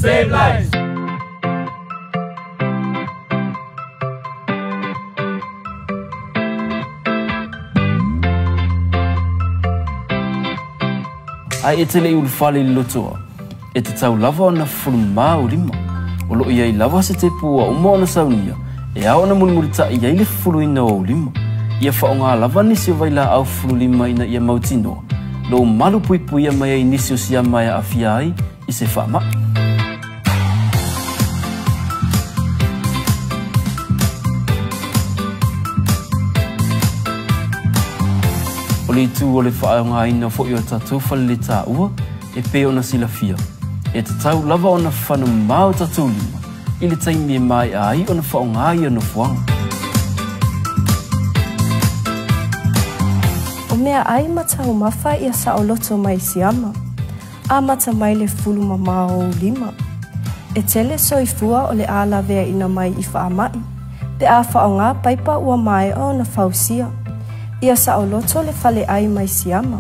Save lives. Ae e te leʻi ulufale i le lotoa, e tatau lava ona fufulumamā ou lima. O loo i ai lava se tepu ua uma ona saunia, e ao ona mulimulitaʻi ai le fufuluina o ou lima. Ia faaaogā lava nisi o vailaau fufululima ina ia mautinoa, lou malu puipuia mai ai nisi o siama e aafia ai i se faamaʻi. O le itu o le faaaogāina foʻi o tatou faleletaua e pei ona silafia. E tatau lava ona fanumamā o tatou lima i le taimi e maeʻa ai ona faaaogā ia nofoaga. O meaʻai ma taumafa ia saʻoloto mai siama, amata mai le fufulumamā o ou lima. E tele soifua o le a laveaina mai i faamaʻi, pe a faaaogā paipa ua maeʻa ona fausia. Ia saʻoloto le faleʻai mai siama.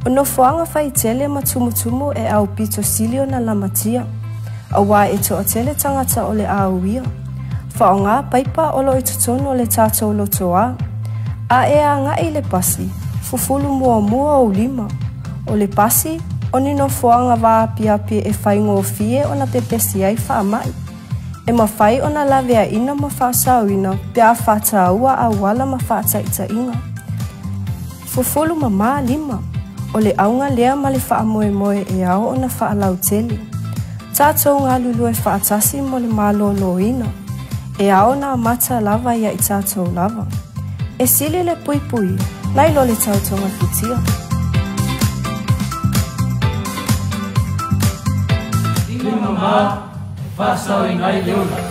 O nofoaga faitele ma tumutumu e aupito sili ona lamatia, auā e toʻatele tagata o le a uia. Faaaogā paipa o loo i totonu o le tatou lotoā. A e agaʻi i le pasi, fufulu muamua ou lima. O le pasi, o ni nofoaga vaapiapi e faigofie ona pepesi ai faamaʻi. E mafai ona laveaina ma faasaoina pe a faataua auala ma faataʻitaʻiga. Fufulu mamā lima, o le auga lea ma le faamoemoe e ao ona faalautele. Tatou galulue faatasi mo le malōlōina, e ao ona amata lava ia i tatou lava. E sili le puipuia, nai lo le tautogafitia. Lima mamā, faasaoina ai le ola.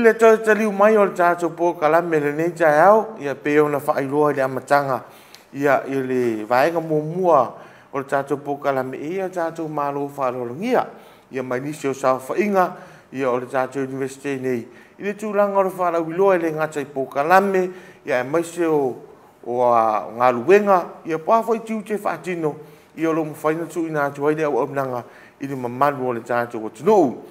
I le toe taliu mai o le tatou polokalame lenei taeao, ia pei ona faailoa i le amataga, ia i le vaega muamua o le tatou polokalame, ia tatou malo faaaloalogia ia mai nisi o saofaiga ia o le tatou Iunivesite nei i le tulaga o le faalauiloa e le gata i polokalame ia aemaise o galuega ia po o a foi tiute faatino ia o lo o mafai ona tuuina atu ai le auaunaga i le mamalu o le tatou atunuu.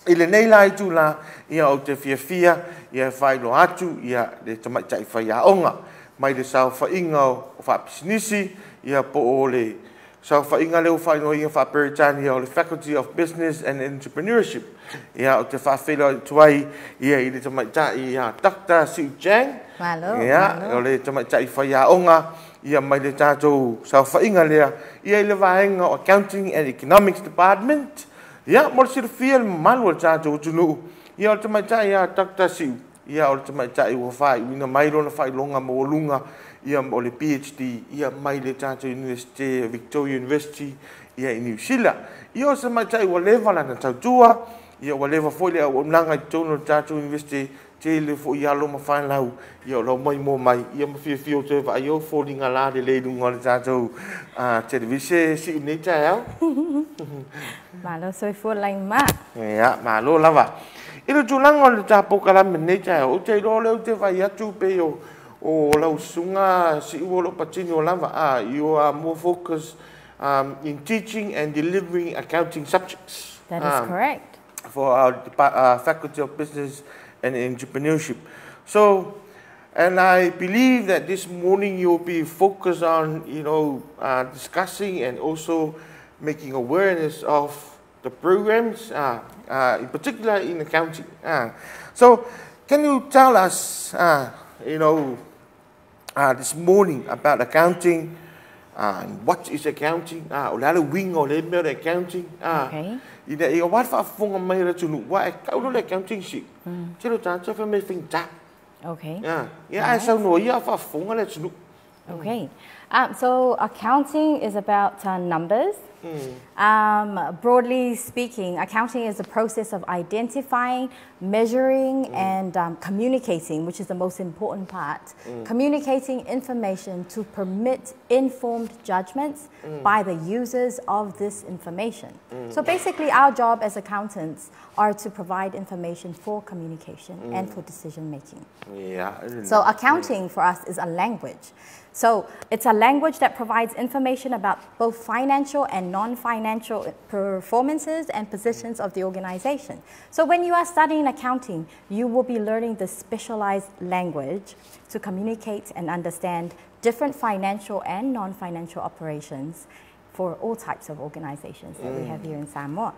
I lenei la itula, ia ou te fiafia ia e faailoa atu ia le tamaitai faiaoga mai le saofaiga o faapisinisi ia po o le saofaiga lea ua faaigoaina faa-Peretania o le Faculty of Business and Entrepreneurship. Ia ou te faafeiloai atu ai ia i le tamaitai ia Dr. Siu Chang. Malo. Ia, o le tamaitai faiaoga ia mai le tatou saofaiga lea ia i le vaega o Accounting and Economics Department. Ia, mo le silafia le mamalu o le tatou atunuu, ia o le tamaitai ia Dr. Siu, ia o le tamaitai ua faaiuina mai lona faailoga maualuga ia o le PhD ia mai le tatou University, Victoria University ia i Niu Sila. Ia o se tamaitai ua leva lana tautua, ia ua leva foi le auaunaga i totonu o le tatou University, tele foi alo ma fanau ia o lau mai mo mai ia ma fiafia o toe vaai au foliga la lelei luga o le tatou televise Siu nei taeao. Malo soifua lai ma. Ia, malo lava. I le tulaga o le tatou polokalame nei taeao, ou te iloa lea ou te vaai atu pei o lau susuga Siu o lo o patino lava. You are more focused in teaching and delivering accounting subjects. That is correct. For our Faculty of Business and Entrepreneurship. So, and I believe that this morning you'll be focused on, you know, discussing and also making awareness of the programs, in particular in accounting. So, can you tell us, this morning about accounting, and what is accounting? O le a le uiga o le mea o le accounting. Okay. Ina ia aua le faafofoga mai le atunuu, ua e tau le accounting si. Tele o tagata fai mai faigata. Ia ae saunoa ia faafofoga le atunuu. Okay. So accounting is about numbers. Broadly speaking, accounting is the process of identifying, measuring, and communicating, which is the most important part. Communicating information to permit informed judgments by the users of this information. So basically, our job as accountants are to provide information for communication and for decision making. So accounting for us is a language. So it's a language that provides information about both financial and non-financial performances and positions of the organization. So when you are studying accounting, you will be learning the specialized language to communicate and understand different financial and non-financial operations for all types of organizations that we have here in Samoa.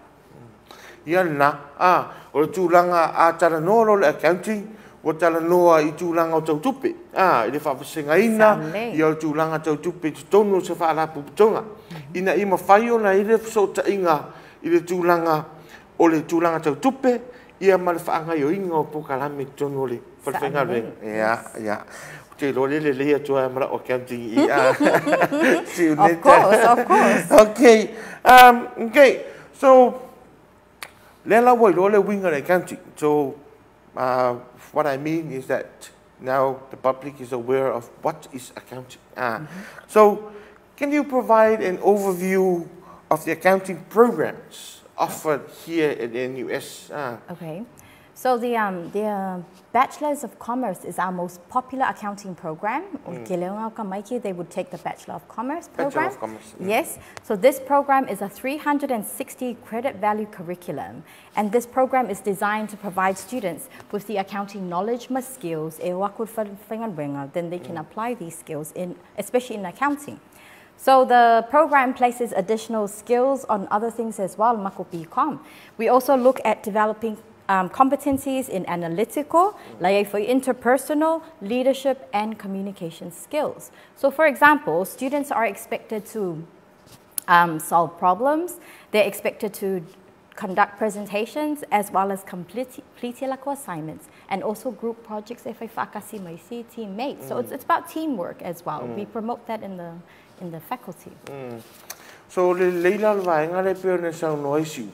Ia na, o le tulaga a talanoa lo le accounting, ua talanoa i tulaga o tautupe, i le faavasegaina ia o le tulaga tautupe i totonu o se faalapotopotoga. Ina ia mafai ona i le fesootaiga i le tulaga o le tulaga tautupe, ia ma le faagaoioiga o polokalame i totonu o le falefaigaluega. Ia, ia. Ou te iloa le lelei atu ai ma lau accounting i Of course, of course. Okay. Okay. So, lea la ua iloa le uiga o le accounting. So, what I mean is that now the public is aware of what is accounting. So, can you provide an overview of the accounting programs offered here at NUS? Okay. So the Bachelor's of Commerce is our most popular accounting program. They would take the Bachelor of Commerce Bachelor program. of Commerce. Yes. So this program is a 360 credit value curriculum. And this program is designed to provide students with the accounting knowledge ma skills, e o aku whainganwenga, then they can apply these skills, in, especially in accounting. So the program places additional skills on other things as well, mako BCom. We also look at developing competencies in analytical, like for interpersonal, leadership, and communication skills. So for example, students are expected to solve problems. They're expected to conduct presentations as well as complete assignments and also group projects if I teammates. So it's about teamwork as well. We promote that in the faculty. So le leila le vaega le pei ona saunoa ai Siu.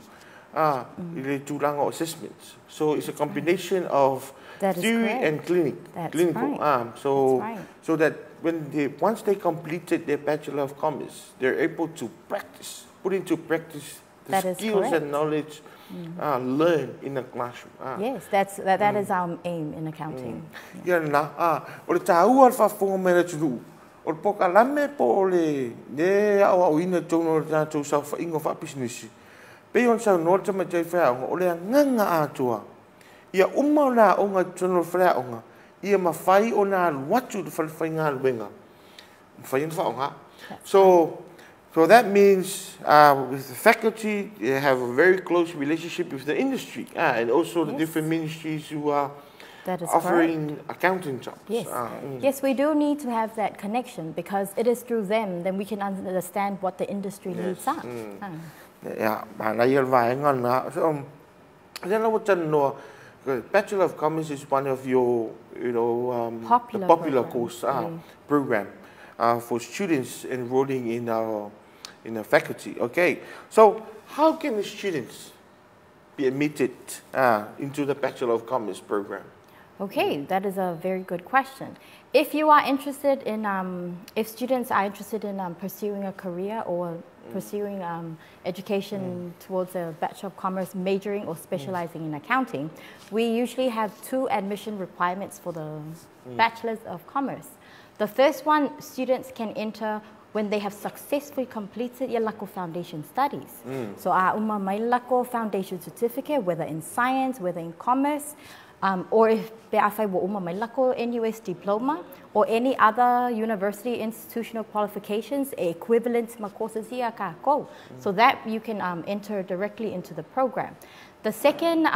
i le tulaga o assessments. So it's a combination of That is theory correct. and clinic, That's clinical. right. So That's right. so that when they once they completed their Bachelor of Commerce, they're able to practice, put into practice the That is skills correct. and knowledge learned in the classroom. Yes, that is our aim in accounting. Ia na, o le tāua le faafofoga mai le atunuu, o le pokalame po o le le aoaoina i totonu o le tatou saofaiga o faapisinisi, pei ona saunoa le tamaitai faiaoga, o le agaga atoa, ia uma o le aoga i totonu o le faleaoga, ia mafai ona alu atu i le falefaigaluega, mafai ona faaaoga. So that means with the faculty, they have a very close relationship with the industry and also the different ministries who are That is offering correct. accounting jobs. Yes. Yes, we do need to have that connection because it is through them then we can understand what the industry needs are. Ia, manaia le vaega lena. So, lea la ua talanoa, the Bachelor of Commerce is one of your, the Popular popular program. course program for students enrolling in our in the faculty. Okay, so how can the students be admitted into the Bachelor of Commerce program? Okay, that is a very good question. If you are interested in, if students are interested in pursuing a career or pursuing education towards a Bachelor of Commerce majoring or specializing in accounting, we usually have two admission requirements for the Bachelors of Commerce. The first one, students can enter when they have successfully completed ia lakou foundation studies. So a uma mai lakou foundation certificate, whether in science, whether in commerce, or if pe afai ua uma mai lakou NUS diploma or any other university institutional qualifications equivalent ma courses ia kākou. So that you can enter directly into the program. The second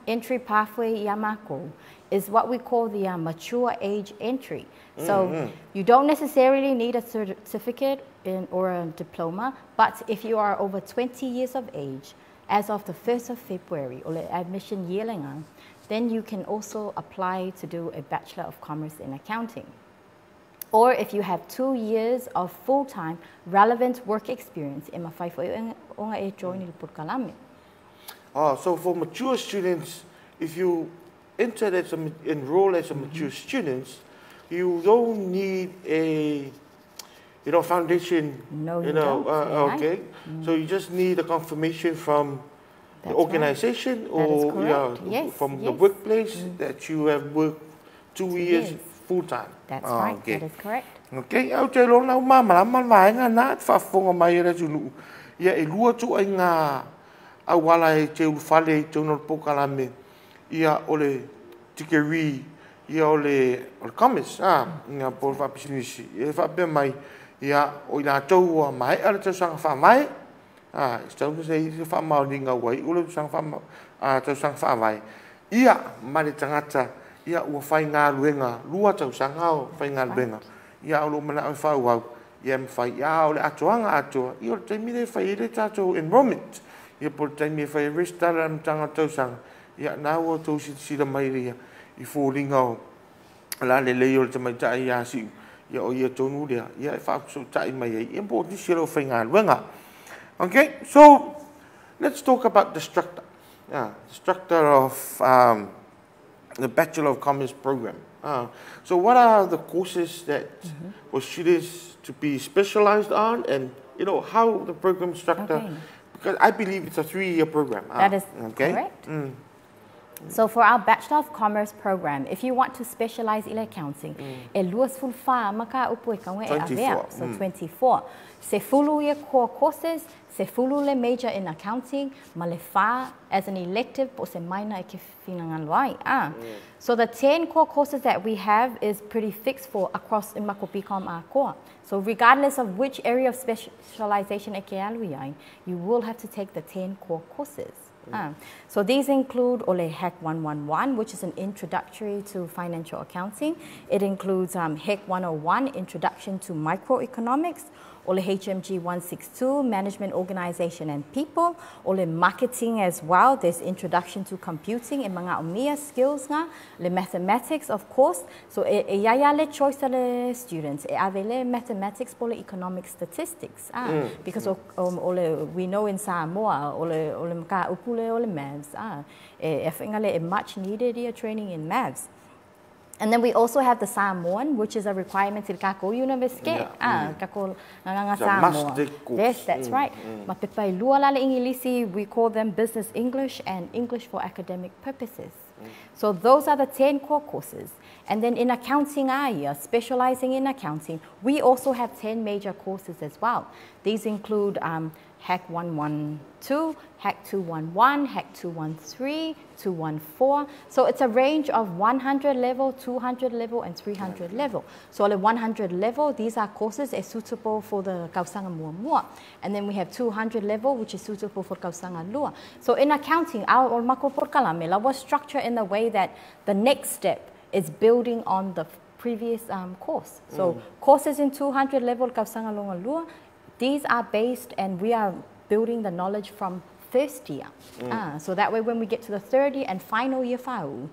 entry pathway ia mākou is what we call the mature age entry. So you don't necessarily need a certificate or a diploma, but if you are over 20 years of age, as of the 1st of February, or the admission year, then you can also apply to do a Bachelor of Commerce in Accounting. Or if you have 2 years of full-time relevant work experience, e mafai foi ona e join i le polokalame. Oh, so for mature students, if you enter as a, enroll as a mature students, you don't need a foundation. No, you don't. Okay. So you just need a confirmation from the That's right. organization That is or correct. Yes, from the yes. workplace that you have worked 2 2 years years. full time. That's right. That is correct. Okay. Au te lona u māmalama le vaega na te faafofoga mai e le atunuu. Ia e lua ituaiga auala e te ulufale i totonu o le polokalame. Ia o le degree, ia o le commerce, ia po o le faapisinisi. Ia e faapea mai, ia o i latou ua maea le tausaga faavae, se tau se i se faamaoniga ua iu le tausaga faavae. Ia ma le tagata, ia ua faigaluega, 2 tausaga o faigaluega. Ia o loo manao e faaauau, ia e mafai, ia o le atoaga atoa, ia o le taimi lea e fai ai le tatou enrollment. Ia po o le taimi e fai ai resitala le amataga o le tausaga, ia na ua outou silasila mai ia i foliga o la lelei o le tamaitai ia Siu, ia o ia tonu lea, ia e faafesootai mai ai, ia po o nisi o lau faigaluega. Okay, so let's talk about the structure. The structure of the Bachelor of Commerce program. So what are the courses that for students to be specialized on, and how the program structure? Because I believe it's a 3-year program. That is Okay? correct. So for our Bachelor of Commerce program, if you want to specialize in accounting, e 24 maka upu e kaunga e avea. 24. So 24. Se fulu ia core courses, se fulu le major in accounting, ma le fa as an elective po se minor e ke whina ai. So the 10 core courses that we have is pretty fixed for across in mako BCom a koa. So regardless of which area of specialization e ke alu iai, you will have to take the 10 core courses. So these include Ole HEC 111, which is an introductory to financial accounting. It includes HEC 101, Introduction to Microeconomics, O le HMG 162, Management, Organization and People. O le Marketing as well. There's Introduction to Computing e manaʻomia skills ga. Le Mathematics, of course. So e ia ia le choice a le students. E ave le Mathematics po le Economic Statistics. Ah, because o le, we know in Samoa, o le mataupu le o le maths. Ah, e whainga le e much needed ia training in maths. And then we also have the Samoan, which is a requirement i le kākou university. Ah, kākou nganga It's a Samoa. must-take course. Yes, that's right. Ma pepa e lua la le Ingilisi, we call them Business English and English for Academic Purposes. So those are the 10 core courses. And then in accounting, aya, specializing in accounting, we also have 10 major courses as well. These include HAC 112, HAC 211, HAC 213, 214. So it's a range of 100 level, 200 level, and 300 level. So at 100 level, these are courses is suitable for the Tausaga Muamua. And then we have 200 level, which is suitable for Tausaga Lua. So in accounting, our o le makou polokalame la was structured in the way that the next step is building on the previous course. So courses in 200 level Tausaga Longa Lua, these are based and we are building the knowledge from first year. Ah, so that way when we get to the third year and final year fa'auu,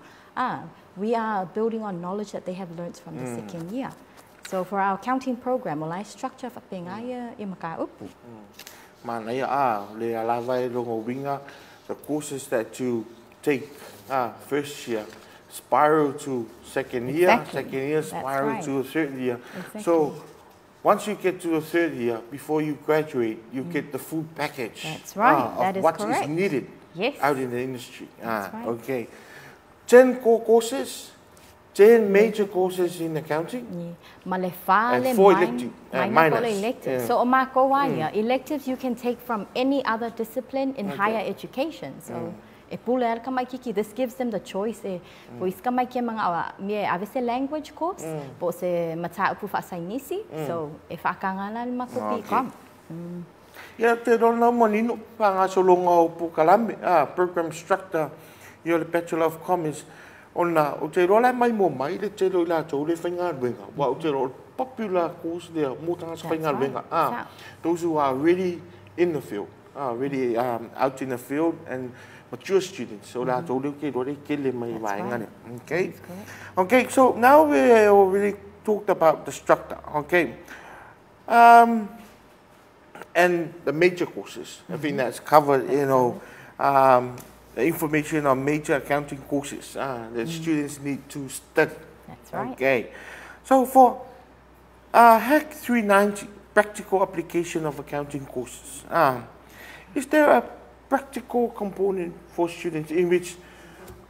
we are building on knowledge that they have learnt from the second year. So for our accounting program, o la e structure fa'apega ia i mataupu. Manaia a le alava e longa winga, the courses that you take first year spiral to second year, second year That's spiral to third year. So once you get to the third year, before you graduate, you get the full package That's right. of That is what correct. is needed out in the industry. That's right. Okay. 10 core courses, 10 major courses in accounting. Yeah. Ma le fa And le four elective, minor po le minors. elective. So o mākou aia, electives you can take from any other discipline in higher education. So e pule ala kamaikiki, this gives them the choice e po isi kamaiki e mga awa, mea e ave se language course, po se mataupu fa'asainisi, so e whaakanga le makou BCom. Ia te rona manino pa ngā solonga o polokalame, program structure i o le Bachelor of Commerce, ona o te roa lai mai mo mai le te roi lātou le whainga. Wa o te roa popular course there, mo tangata That's whainga. right. Those who are really in the field, really out in the field and mature students. So lātou le ke roa le kele mai That's vaenga right. ne. Okay. That's correct. Okay, so now we already talked about the structure. Okay. And the major courses. I think that's covered, the information on major accounting courses that students need to study. That's right. Okay. So for HAC 390, practical application of accounting courses, is there a practical component for students in which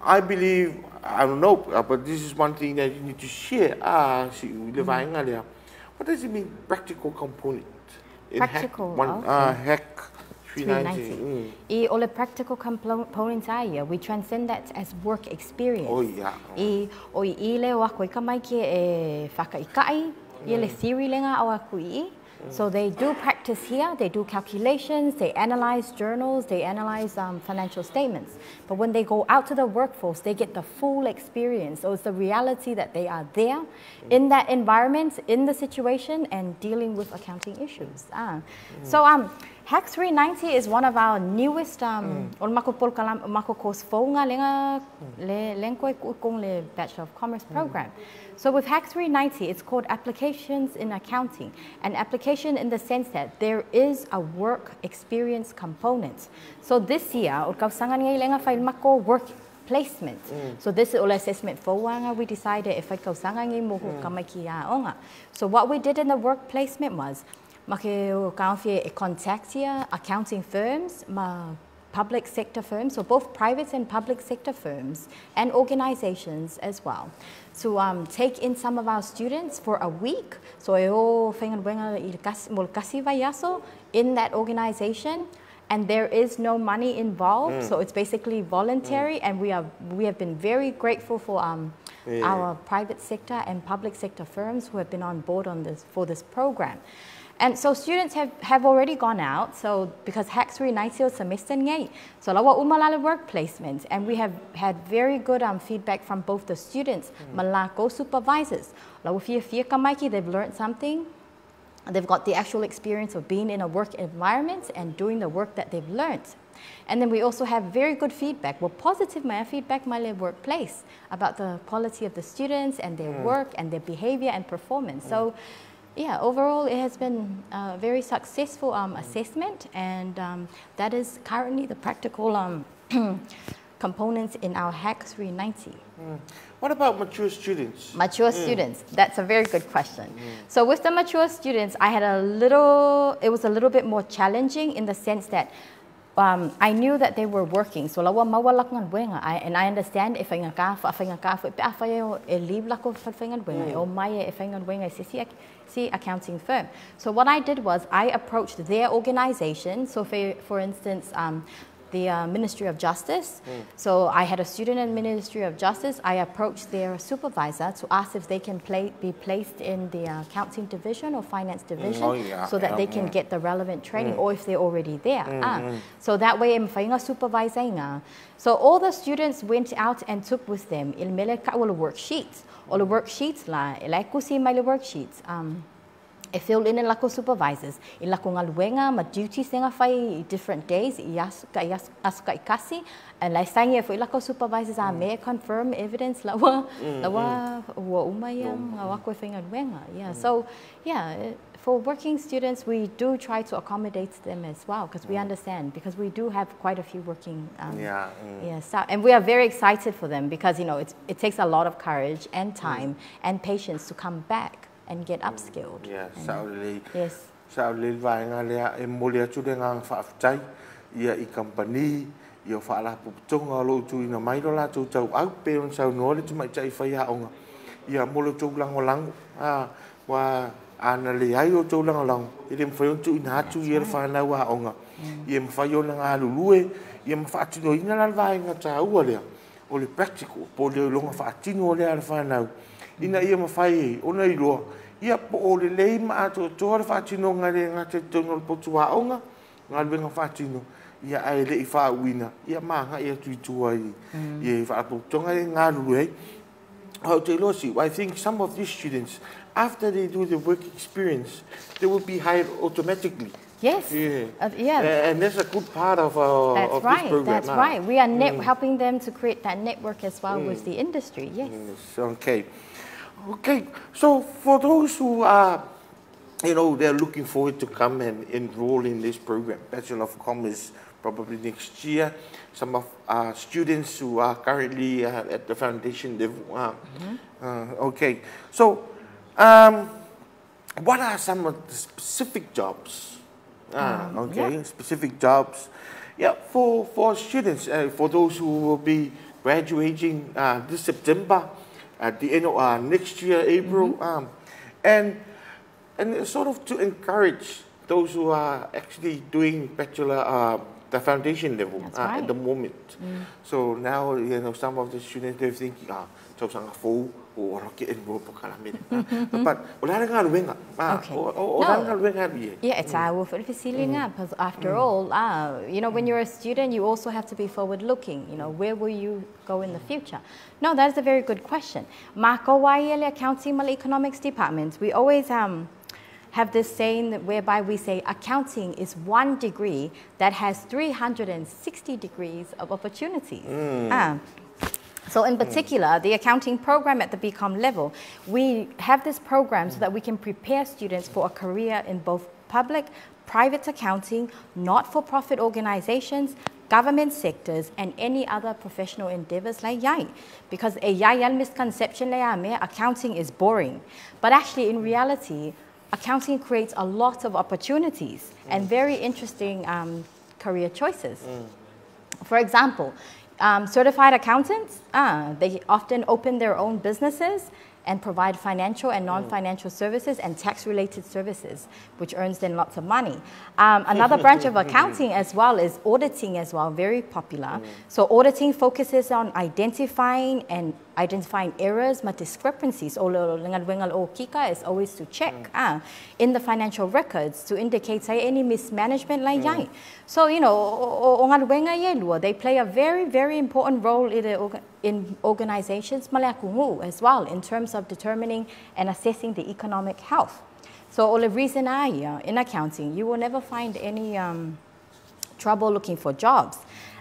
I believe, I don't know, but this is one thing that you need to share. Si le vaenga lea. What does it mean, practical component? In Practical, HAC, one, HAC 390. 390. I o le practical component aia, we transcend that as work experience. Oh, yeah. I o i i le o ako i ka mai ki e whakaikai, i le theory lenga o aku i. So they do practice here, they do calculations, they analyze journals, they analyze financial statements. But when they go out to the workforce, they get the full experience. So it's the reality that they are there in that environment, in the situation, and dealing with accounting issues. Ah. So HAC 390 is one of our newest o le makou polokalame makou course fouga lega le lenko e kong le Bachelor of Commerce program. So with HAC 390, it's called Applications in Accounting. An application in the sense that there is a work experience component. So this year, o tausaga nei lega fai makou work placement. So this is all assessment fouga we decided if I tausaga nei mo kamaiki a'oga. So what we did in the work placement was ma ke o kaofie e contact ia accounting firms ma public sector firms, so both private and public sector firms and organizations as well, to take in some of our students for a week. So e o whainga i le kasi, mo le kasi vaiaso in that organization. And there is no money involved, so it's basically voluntary. And we have been very grateful for our private sector and public sector firms who have been on board on this for this program. And so students have already gone out, so because HAC 390 semester ngay. So la ua uma la le work placement, and we have had very good feedback from both the students, ma lākou supervisors. La ua fiafia kamaiki, they've learned something. They've got the actual experience of being in a work environment and doing the work that they've learnt. And then we also have very good feedback, well, positive my feedback my workplace about the quality of the students and their work and their behavior and performance. So, yeah, overall it has been a very successful assessment, and that is currently the practical components in our HAC 390. What about mature students? Mature students, that's a very good question. So with the mature students, I had a little, it was a little bit more challenging in the sense that I knew that they were working. So lawa mawalak ngan wenga, and I understand if I nga fa fa e leave lako fa ngan wenga, o mai e ngan wenga si accounting firm. So what I did was I approached their organization. So for instance, the Ministry of Justice. So I had a student in Ministry of Justice. I approached their supervisor to ask if they can be placed in the accounting division or finance division so that they can get the relevant training or if they're already there. So that way, supervisor. So all the students went out and took with them worksheets. All the worksheets, like worksheets. E fill in lako supervisors, i lako ngaluenga, ma duties nga fai different days, i asu ka ikasi, and lai sangi e lako supervisors a me confirm evidence lawa, lawa ua umaya, ngawako e whainga. Yeah, so yeah, for working students, we do try to accommodate them as well, because we understand, because we do have quite a few working staff, and we are very excited for them because, you know, it takes a lot of courage and time and patience to come back and get upskilled. Yeah, saulele. Yes. Saulele vaenga lea e moli atu le ngā whaaftai ia i company ia whaalapopotonga o lou tuina mai lo latou tau au pe ona saunoa le tamaitai faiaoga ia mo lo tou lagolago ua ana leai o tou lagolago e le mafai ona tuuina atu ia le fanau aoga ia mafai ona galulue ia ma faatinoina la le vaega taua lea o le practical po o le iloga faatino o lea a le fanau ina ia mafai ona iloa ia po o lelei ma atoatoa le faatinoga le gata i totonu o le potu aoga galuega faatino ia ae le'i faauuina ia ma agai atu i tua i faalapotopotoga e galulue ai. I think some of these students, after they do the work experience, they will be hired automatically. Yes. Yeah. Yeah. And that's a good part of our of this program. That's right. We are helping them to create that network as well with the industry. Yes. Yes. Okay. Okay. So for those who are, you know, they're looking forward to come and enroll in this program, Bachelor of Commerce, probably next year. Some of our students who are currently at the foundation level. Okay. So, what are some of the specific jobs? Specific jobs. Yeah, for students, for those who will be graduating this September, at the end of next year, April, and sort of to encourage those who are actually doing bachelor, the foundation level at the moment. So now, you know, some of the students, they're thinking, but yeah, it's our because after all, you know, when you're a student, you also have to be forward-looking. You know, where will you go in the future? No, that is a very good question. Accounting Economics Department, we always have this saying that whereby we say accounting is one degree that has 360 degrees of opportunities. So in particular, the accounting program at the BCom level, we have this program so that we can prepare students for a career in both public, private accounting, not-for-profit organizations, government sectors, and any other professional endeavors like yai. Because a yai misconception accounting is boring. But actually, in reality, accounting creates a lot of opportunities and very interesting career choices. For example, certified accountants, they often open their own businesses and provide financial and non-financial services and tax-related services, which earns them lots of money. Another branch of accounting as well is auditing as well, very popular. So auditing focuses on identifying errors, ma discrepancies. Is always to check in the financial records to indicate say, any mismanagement like yai. So, you know, they play a very, very important role in organizations as well in terms of determining and assessing the economic health. So o le reason a ia, in accounting, you will never find any trouble looking for jobs.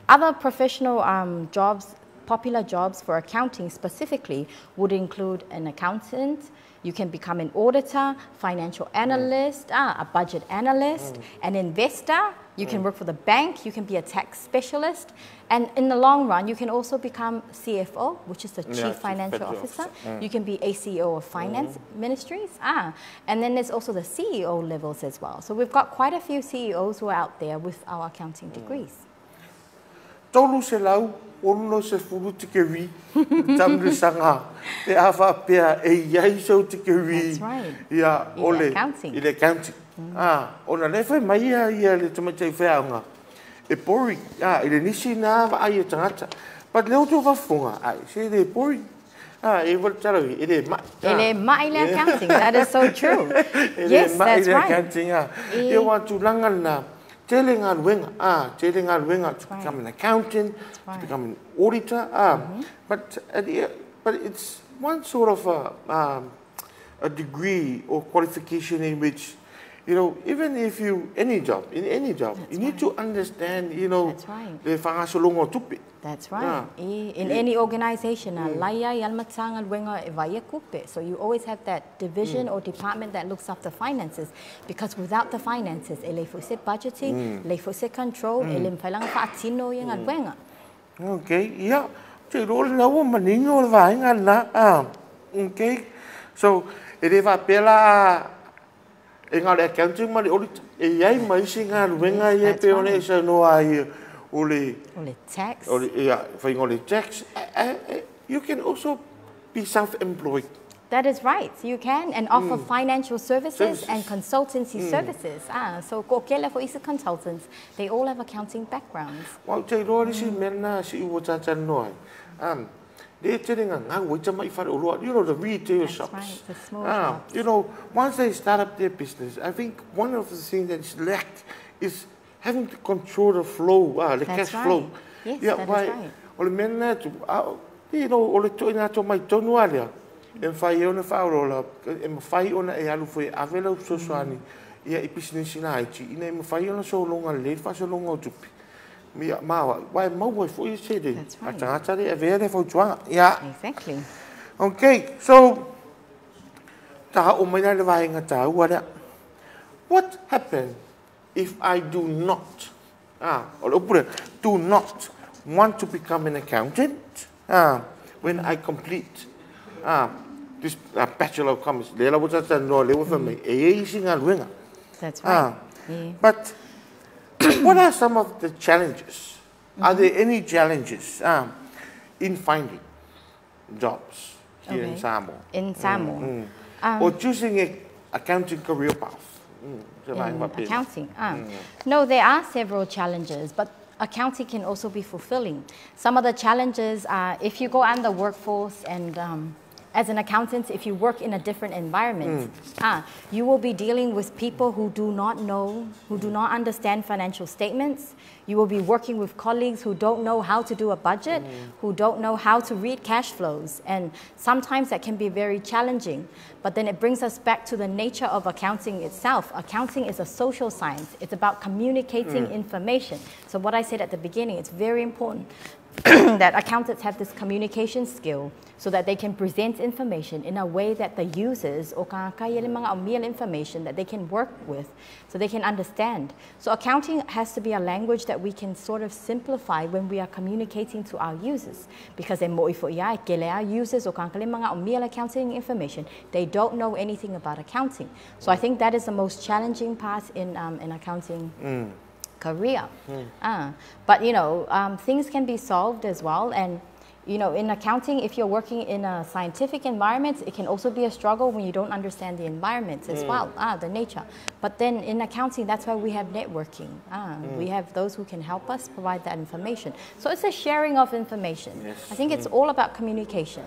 Other professional jobs, popular jobs for accounting specifically, would include an accountant. You can become an auditor, financial analyst, a budget analyst, an investor. You can work for the bank. You can be a tax specialist. And in the long run, you can also become CFO, which is the Chief Financial Officer. You can be ACO of finance ministries. And then there's also the CEO levels as well. So we've got quite a few CEOs who are out there with our accounting degrees. 360 tikeri tamrisaga pe a faapea e iai sau tikeri ia o le i le accounting. Ona lea fai mai ia ia le tamaitai feaoga e boring i le nisi na vaai e tagata. But lea outou faafofoga ai se le boring. E ua tala e le mai. E le mai le accounting. That is so true. E le Yes, mai that's le right. accounting. Ia ua tulaga lena tele galuega tele galuega to become an accountant, to become an auditor. But it's one sort of a degree or qualification in which, you know, even if you any job in any job, That's you need right. to understand, you know, That's right. le faagasologa o tupe. That's right. In any organization, a laia i almatanga luenga e vaia kupe. So you always have that division or department that looks after finances, because without the finances, e le fose budgeting, le fose control, e le mfailanga faatino i galuega. Okay, ia, te ro le ua manino o le vaega lena. Okay. So, e le faapea la e ngā le accounting ma le audit, e iai ma isi galuega ia That's pe o le right. saunoa ai o le O le tax. o le ia, whainga o le tax. You can also be self-employed. That is right. You can, and offer financial services, Services. and consultancy services. So ko kele fo isi consultants, they all have accounting backgrounds. Wa te roa le si mea na si ua tātā noa ai. Le tere ngā ngā ua tama i whare o roa, you know, the retail That's shops. right, the small shops. You know, once they start up their business, I think one of the things that is lacked is having to control the flow, the That's cash right. flow. Yes, yeah, that is why, right. O le mea na tu, you know, o le toi ngā tō mai tonu alia, e mwhai e ona whaorola, e mwhai ona e alu fwe avela usosoani, ia i business ina aiti, ina e mwhai ona solonga le, whasolonga o tupi. Mia mawa, wai maua i fo i se le. That's right. A tangata le, a vea le fautuaga. Ia. Exactly. Okay, so, taha o mai le vaenga tāua lea. What happened if I do not, o le upu lea, do not want to become an accountant when I complete this Bachelor of Commerce? Le la ua tata noa le ua wha mai, e e isi galuega. That's right. Yeah. But what are some of the challenges? Are there any challenges in finding jobs here in Okay. Samoa? In Samoa. Or choosing an accounting career path? In accounting. No, there are several challenges, but accounting can also be fulfilling. Some of the challenges are if you go out in the workforce and as an accountant, if you work in a different environment, you will be dealing with people who do not know, who do not understand financial statements. You will be working with colleagues who don't know how to do a budget, who don't know how to read cash flows. And sometimes that can be very challenging. But then it brings us back to the nature of accounting itself. Accounting is a social science. It's about communicating information. So what I said at the beginning, it's very important that accountants have this communication skill so that they can present information in a way that the users or mga information that they can work with so they can understand. So accounting has to be a language that we can sort of simplify when we are communicating to our users, because our users or accounting information, they don't know anything about accounting. So I think that is the most challenging part in accounting career. But you know, things can be solved as well. And you know, in accounting, if you're working in a scientific environment, it can also be a struggle when you don't understand the environment as well, the nature. But then in accounting, that's why we have networking. We have those who can help us provide that information. So it's a sharing of information. Yes. I think it's all about communication.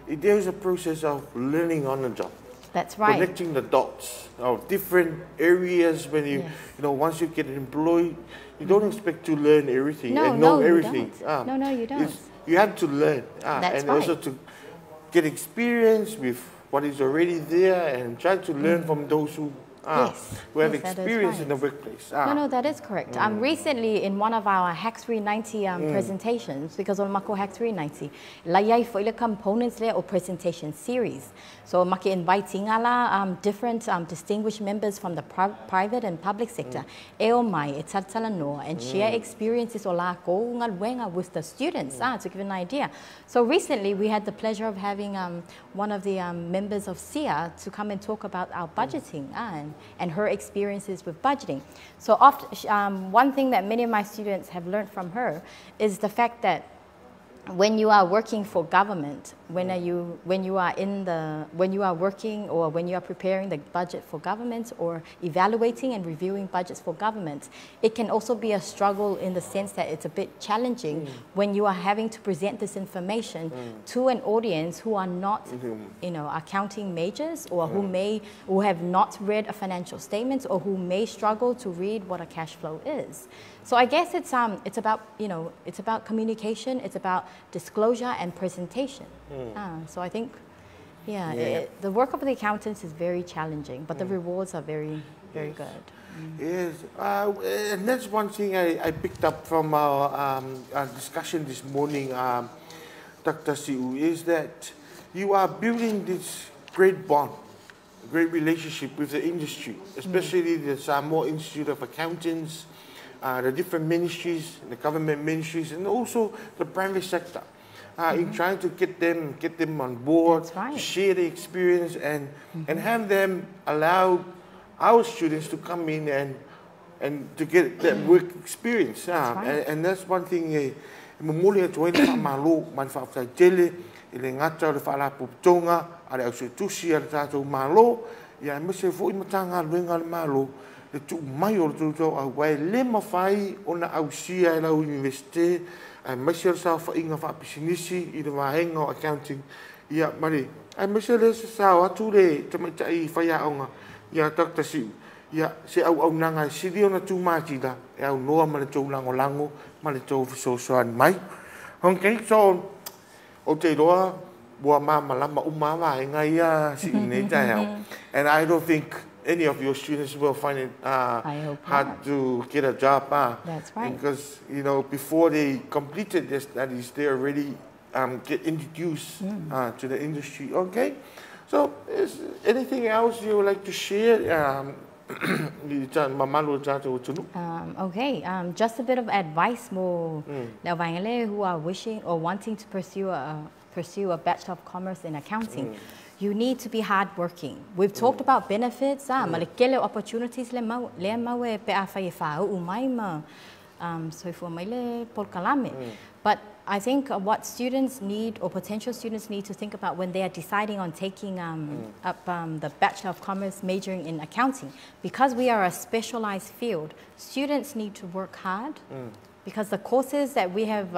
There is a process of learning on the job. That's right. Connecting the dots of different areas when you, you know, once you get employed, you don't expect to learn everything No, and know no, you everything. don't. No, no, you don't. You have to learn. That's and also right. to get experience with what is already there and try to learn from those who Yes. who have Yes, that is experience in right. the workplace. No, no, that is correct. Recently, in one of our Hack 390 presentations, because on Mako Hack 390, la iai foi le components le o presentation series. So maki inviting ala different distinguished members from the private and public sector. E o mai, e talatala noa, and share experiences o la ko ngaluenga with the students, to give an idea. So recently, we had the pleasure of having one of the members of SIA to come and talk about our budgeting and her experiences with budgeting. So one thing that many of my students have learned from her is the fact that when you are working for government, when are you, when you are in the, when you are working or when you are preparing the budget for government or evaluating and reviewing budgets for government, it can also be a struggle in the sense that it's a bit challenging when you are having to present this information to an audience who are not, accounting majors or who have not read a financial statement or who may struggle to read what a cash flow is. So I guess it's about communication, it's about disclosure and presentation. So I think, the work of the accountants is very challenging, but the rewards are very, very good. Yes, and that's one thing I picked up from our discussion this morning, Dr. Siu, is that you are building this great bond, great relationship with the industry, especially the Samoa Institute of Accountants, the different ministries, the government ministries, and also the private sector, in trying to get them on board, That's right. share the experience, and have them allow our students to come in and to get that work experience. That's right. And that's one thing. Momoli atu ai le whaamalo, ma le whaaftaitele, i le ngata o le whaalapopotonga, a le ausetusi a le tātou malo, ia e mese foi matanga luenga le malo, le tuu mai o le tūtau au wai le mawhai o na ausia e lau universite, ai maise o le sao whainga whaapisinisi i le wahenga o accounting. Ia, mare, ai maise le se sao atu le tamaitai whai aonga, ia Dr. Siu. Ia, se au au nanga e siri o na tūmātira, e au noa ma le tau langolango, ma le tau fesoasoani mai. Okay, so, o te roa, ua māmalama uma waenga ia si nei tai au. And I don't think any of your students will find it I hope hard not. to get a job. That's right. Because, before they completed their studies, they already get introduced to the industry. Okay. So, is anything else you would like to share? Okay, just a bit of advice more mm. who are wishing or wanting to pursue a Bachelor of Commerce in Accounting. You need to be hardworking. We've talked about benefits, ma le kele opportunities le mau le mau e pe a whai e whaau mai ma soifua mai le polokalame. But I think what students need or potential students need to think about when they are deciding on taking up the Bachelor of Commerce majoring in accounting, because we are a specialized field, students need to work hard because the courses that we have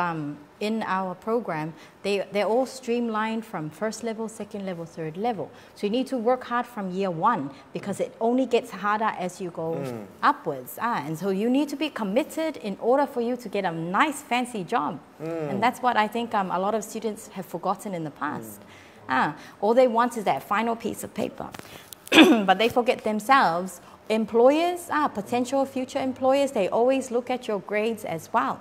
in our program, they're all streamlined from first level, second level, third level. So you need to work hard from year one because it only gets harder as you go upwards. And so you need to be committed in order for you to get a nice fancy job. And that's what I think a lot of students have forgotten in the past. All they want is that final piece of paper. But they forget themselves. Employers, potential future employers, they always look at your grades as well.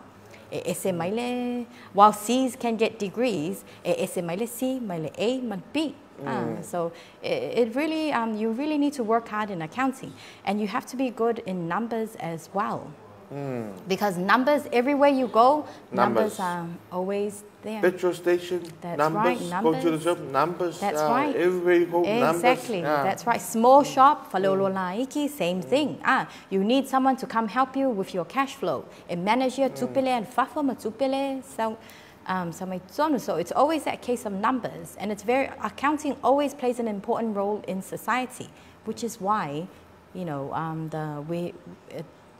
E ese maile, while C's can get degrees, e ese maile C, maile A, maile B. So it really, you really need to work hard in accounting, and you have to be good in numbers as well. Because numbers, everywhere you go, numbers, Numbers. are always there. Petrol station, That's numbers, right, Go to the numbers. shop, numbers. That's right. Everywhere you go, numbers. Exactly, that's right. Small shop, faleolo laiki, same thing. You need someone to come help you with your cash flow. And manage your tupele and fafo ma tupele. So, so my tonu. So it's always that case of numbers. And accounting always plays an important role in society, which is why,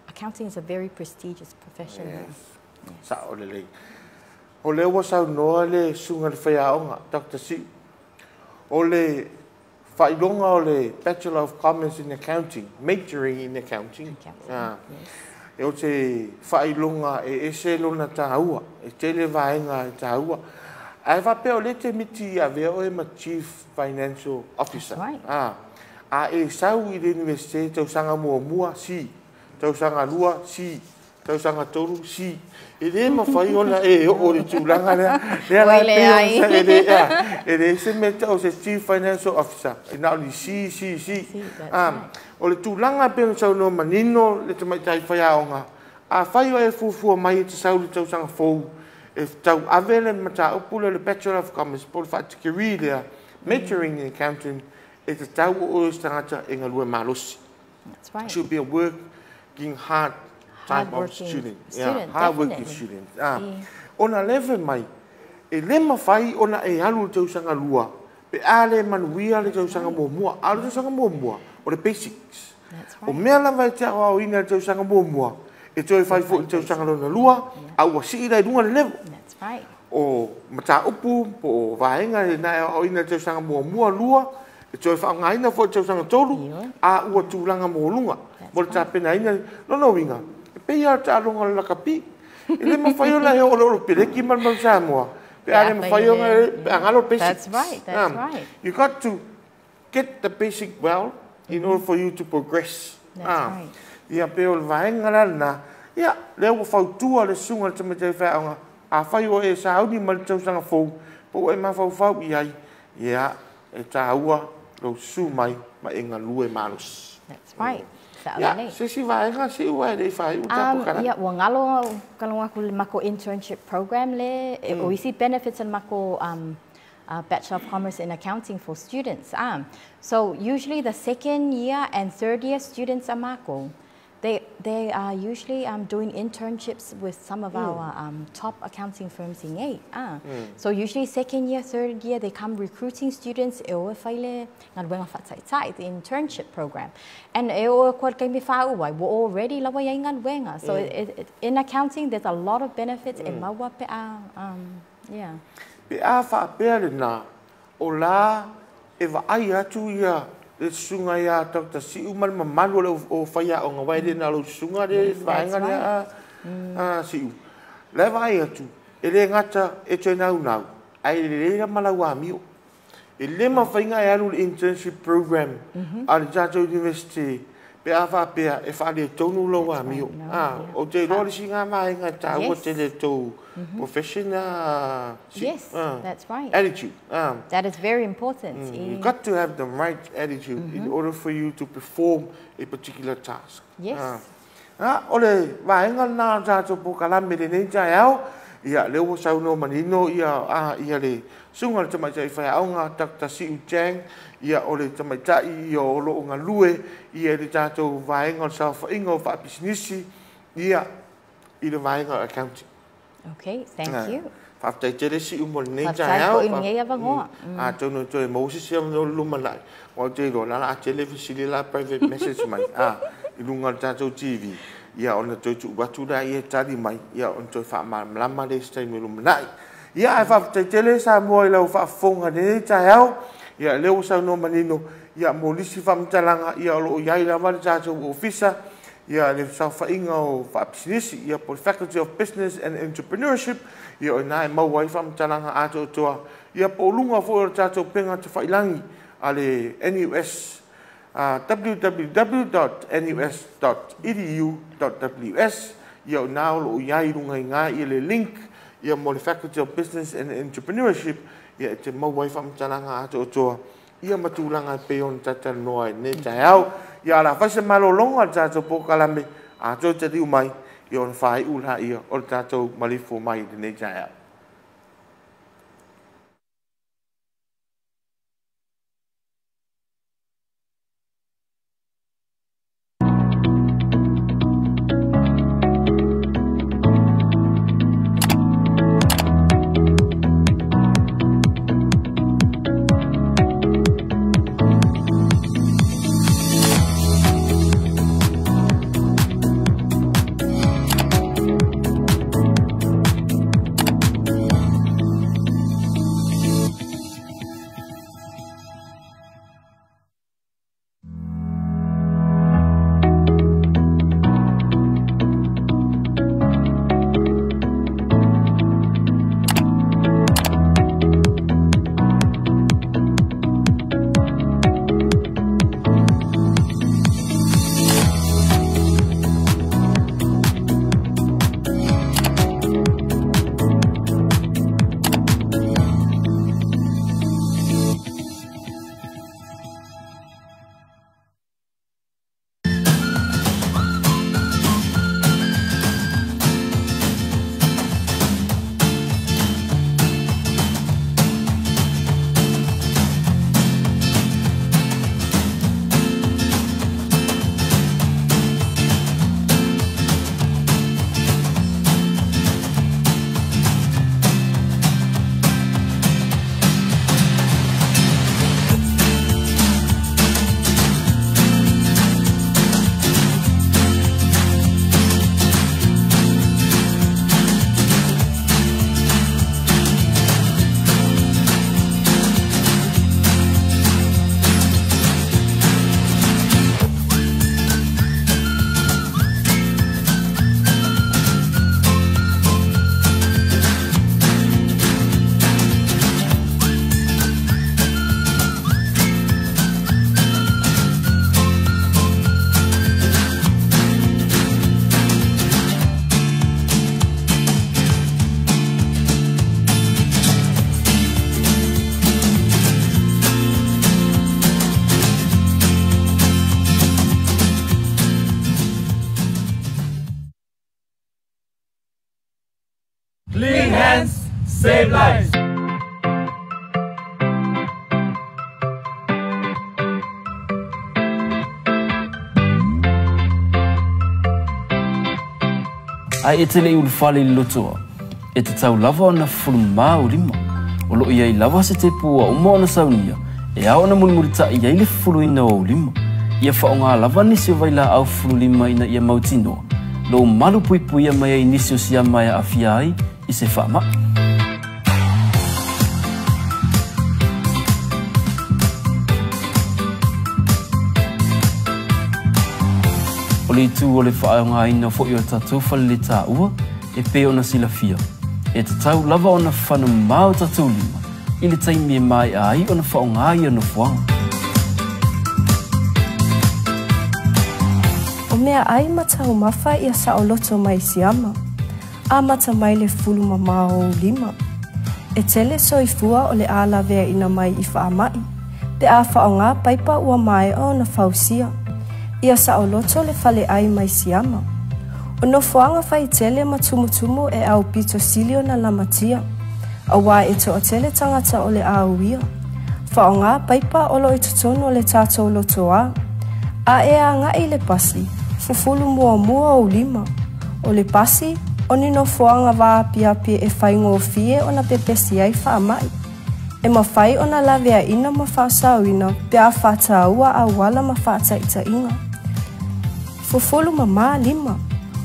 accounting is a very prestigious profession. Yes. Sa o le lei. O le ua sau noa le sunga le whaiaonga, Dr. Siu. O le whailonga o le Bachelor of Commerce in Accounting, majoring in accounting. Accounting, yes. E o te whailonga e ese lona tāua, e tele vaenga e tāua. Ae faapea o lea e te miti ia avea oe ma Chief Financial Officer. That's right. A e sau i le Iunivesite tausaga muamua, C. Tausaga lua, C. Tausaga tolu, C. E le mafai ona e oo i le tulaga lea. Lea la Oi, leai. e pei o se, e leai se mea e tau o se Chief Financial Officer. E na o ni C, C, C. C, that's right. O le tulaga e pei ona saunoa manino le tamaitai faiaoga, afai o e fuafua mai e te sau i le tausaga fou, e tau ave le mataupu lea o le Bachelor of Commerce po o le faa-degree lea, majoring in accounting, e tatau o oe o se tagata e galue malosi. That's right. Should be a working hard type of Hard-working student. student, Yeah, hard-working definitely. student. Ona leve mai, e le mafai ona e alu le tausaga lua, pe a le manuia le tausaga muamua, a o le tausaga muamua, o le basics. That's O right. mea lava e te aoaoina le tausaga muamua, e toe fai foi le tausaga lona lua, a ua sii la i luga le level. That's right. O mataupu, po o vaega e na e aoaoina le tausaga muamua lua, e toe faaaogaina foi le tausaga tolu, a ua tulaga maualuga. That's Mo le right. tapenaina, lona uiga, e pei lava o le taaloga o le lakapi. E le mafai ona e oo le olo peleki ma le mau Samoa. Pe a le mafai ona e, pe a galo basics. That's right, that's right. You got to get the basic well in order for you to progress. That's right. Ia pe o le vaega la lena, ia, lea ua fautua le susuga i le tamaitai faiaoga, afai o e sauni ma le tausaga fou, po ua e mafaufau i ai, ia, e taua lou susu mai ma e galue malosi. That's right. Sa Ia, alelei. se isi vaega siu ae le i faaiu tatou kalame. Ia, ua galo kalongo aku le mako internship program le, e, o isi benefits le mako Bachelor of Commerce in Accounting for students. So usually the second year and third year students are mako. They are usually doing internships with some of our top accounting firms in eight. So usually second year, third year, they come recruiting students e o e whaile ngā ruenga whataitai, the internship program. And e o e koa kei me whaua, we're already lawa iai ngā ruenga. So in accounting, there's a lot of benefits e maua pe a, yeah. Pe a whaapea le nā, o la e vaai atu ia le susuga ia Dr. Siu ma le mamalu o le o whaiaoga wai le nā lou susuga le Yes, that's vaenga le right. a Siu. Le vaai atu, e le ngata e toe nau nau, ai le leila ma lau amio. E le mawhainga e alu le internship program a le tātou university, pe a whaapea e whaale tonu lau That's amio. right, no, yeah. O te roa le singa vaenga e tāua Yes. te le tau profession, si, Yes, that's right. attitude. That is very important. You got to have the right attitude in order for you to perform a particular task. Yes. O le vaenga nā tātou po kalame le nei taeao, ia le ua saunoa manino, ia, ia le susuga le tamaitai faiaoga, Dr. Siu Chang, ia o le tamaitai, ia o loo galue, ia le tātou vaenga o le saofaiga o faapisinisi, ia i le vaenga o accounting. Okay, thank you. Faafetai tele Siu mo lenei Faafetai taeao. foi i lenei avanoa. Atonu e toe maua se isi avanoa le lumanai. Ua ou te iloa, la la a tele fesili la private message mai. I luga o le tātou TV. Ia ona toe tuu atu la ia e tali mai. Ia ona toe faamalamalama le isi taimi lumanai. Ia ae faafetai tele Samoa i lau faafofoga lenei taeao. Ia lea ua saunoa manino. Ia mo lisi faamatalaga. Ia o loo iai lava le tātou ofisa. Ia le saofaiga o faapisinisi. Ia po le Faculty of Business and Entrepreneurship. Ia o ina e maua ai faamatalaga atoatoa. Ia po o luga foi o le tātou pega tafailangi a le NUS. w w w dot n u s dot e d u dot w s. Ia o ina o loo iai lunga i ngā ia le link. Ia mo le Faculty of Business and Entrepreneurship. Ia e te maua ai faamatalaga atoatoa. Ia matulaga e pei ona tatalanoa i lenei taeao. Ia ala whai se malolonga le tātou pōkalame, a tō te riu mai, ia ona whaiu la ia o le tātou malifo mai i lenei taeao. Save lives. Ae e te leʻi ulufale i le lotoa, e tatau lava ona fufulumamā ou lima. O loo i ai lava se tepu ua uma ona saunia, e ao ona mulimulitaʻi ai le fufuluina o ou lima. Ia faaaogā lava nisi o vailaau fufululima ina ia mautinoa, lou malu puipuia mai ai nisi o siama e aafia ai i se faamaʻi. O le itu o le faaaogāina foʻi o tatou faleletaua e pei ona silafia, e tatau lava ona fanumā o tatou lima i le taimi e maeʻa ai ona faaaogā ia nofoaga. O meaʻai ma taumafa ia saʻoloto mai siama, amata mai le fufulumamā o ou lima. E tele soifua o le a laveaina mai i faamaʻi, pe a faaaogā paipa ua maeʻa ona fausia. Ia saʻoloto le faleʻai mai siama. O nofoaga faitele ma tumutumu e aupito sili ona lamatia, auā e toʻatele tagata o le a uia. Faaaogā paipa o loo i totonu o le tatou lotoā. A e agaʻi i le pasi, fufulu muamua ou lima. O le pasi, o ni nofoaga vaapiapi e faigofie ona pepesi ai faamaʻi. E mafai ona laveaina ma faasaoina pe a faataua auala ma faataʻitaʻiga. Fufulu mamā lima,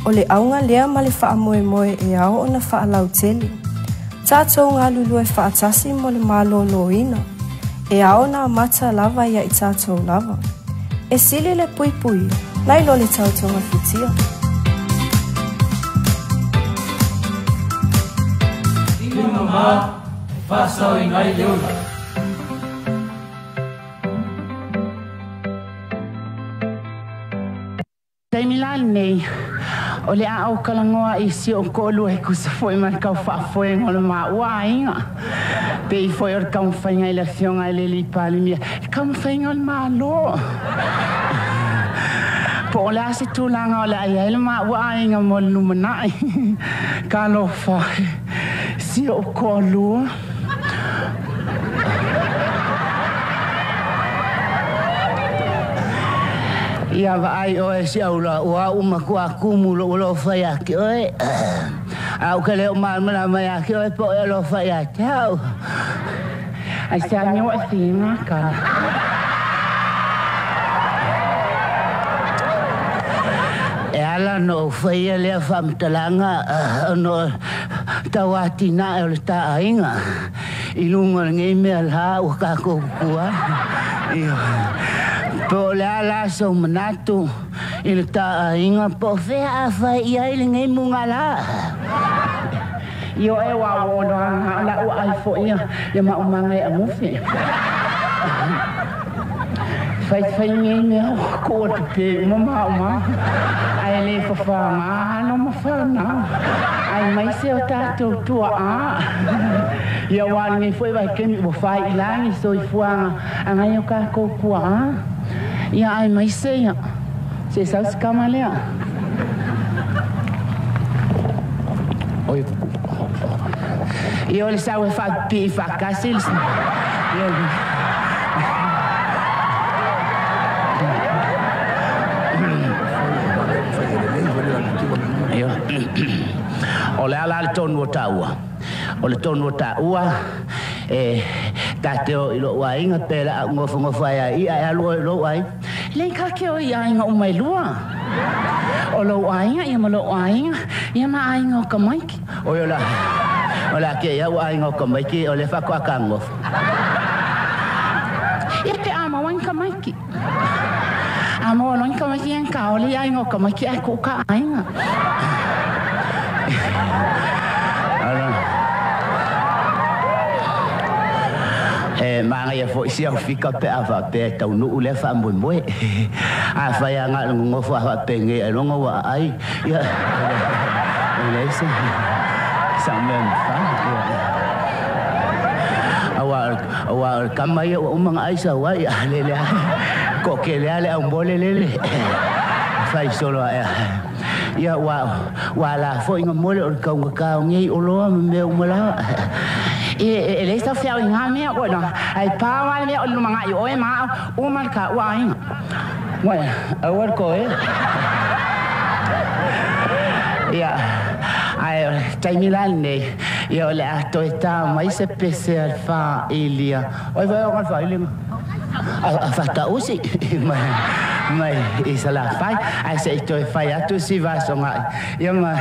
o le auga lea ma le faamoemoe e ao ona faalautele. Tatou galulue faatasi mo le malōlōina, e ao ona amata lava ia i tatou lava. E sili le puipuia, nai lo le tautogafitia. Lima mamā e faasaoina ai le ola. Taimi la lenei, o le a ou talanoa i si ou toalua e tusa foi ma le tau faafoega o le maua aiga. Pei foi o le taumafaiga i le afioga i le alii Palemia, le taumafaiga o le Malo. Po o le a se tulaga o le a i ai le maua aiga mo le lumanai. Talofa e si ou toalua. Ia vaai oe si au la ua au matua kumu lou alofa ia te oe. A ou ke le o malamalama ia te oe po o e alofa ia te au. Ai se a mea ua e whina kala. E ala ona ou faia lea faamatalaga ona o tau atinae o le ta aiga i luga o lenei mea la ua tatou tutua ai. Po o le a la sou manatu i le ta aiga po o fea a fai i ai lenei mugala. Ioe ua o loaga o la'u ai fo'i ia maumaga e amufi. Faifai nei mea ua kua pepe uma maʻumaga, ae le fafaga alo ma fanau, aemaise o tatou tuaʻā. Ia ua lenei foi vaitaimi ua faaiilagi soifuaga agai o tatou tuaʻā. Ia aemaise ia se sau se kama lea. Ia o le sau e faapipii faatasi le O le a la le tonu o taua? O le tonu o taua e ta te o i lou aiga pe la au nofonofo ai a ia e alu oe i lou aiga. Lei ka ke o i aiga uma e lua. O lou aiga ia ma lou aiga ia ma aiga o Kamaiki. Oi o la o la ke ia ua aiga o Kamaiki o le faatoa ka nofo. Ia pe a maua ni Kamaiki. A maua loa ni Kamaiki ia ni ka ole i aiga o Kamaiki ae kuu ka aiga. E manaia foi si au fika pe a faapea e taunuu lea faamoemoe. Afai lava na o le nonofo a faapenei ailoga ua aai, ia, e leai se mea e mafai. Aua o le tama ia ua uma ona ai sau ai, a lele lava, toatele lava le aumole lele. fai solo a ia ua la foi nga mole o le kaugata o nei oloa ma mea uma lava. E le sa feau i ngā mea oe na. Ai pā wā mea o le lumanga i oe maa o ma le ka ua ainga. Uai, aua le koe. Ia, ai o le taimi la lenei, ia o le a toe tā mai se pese a le whaelia. Oi vai o ngā le whaelinga. A whatausi mai i sa la whai. Ai se i toe whai atu si vaso ngai. Ia ma...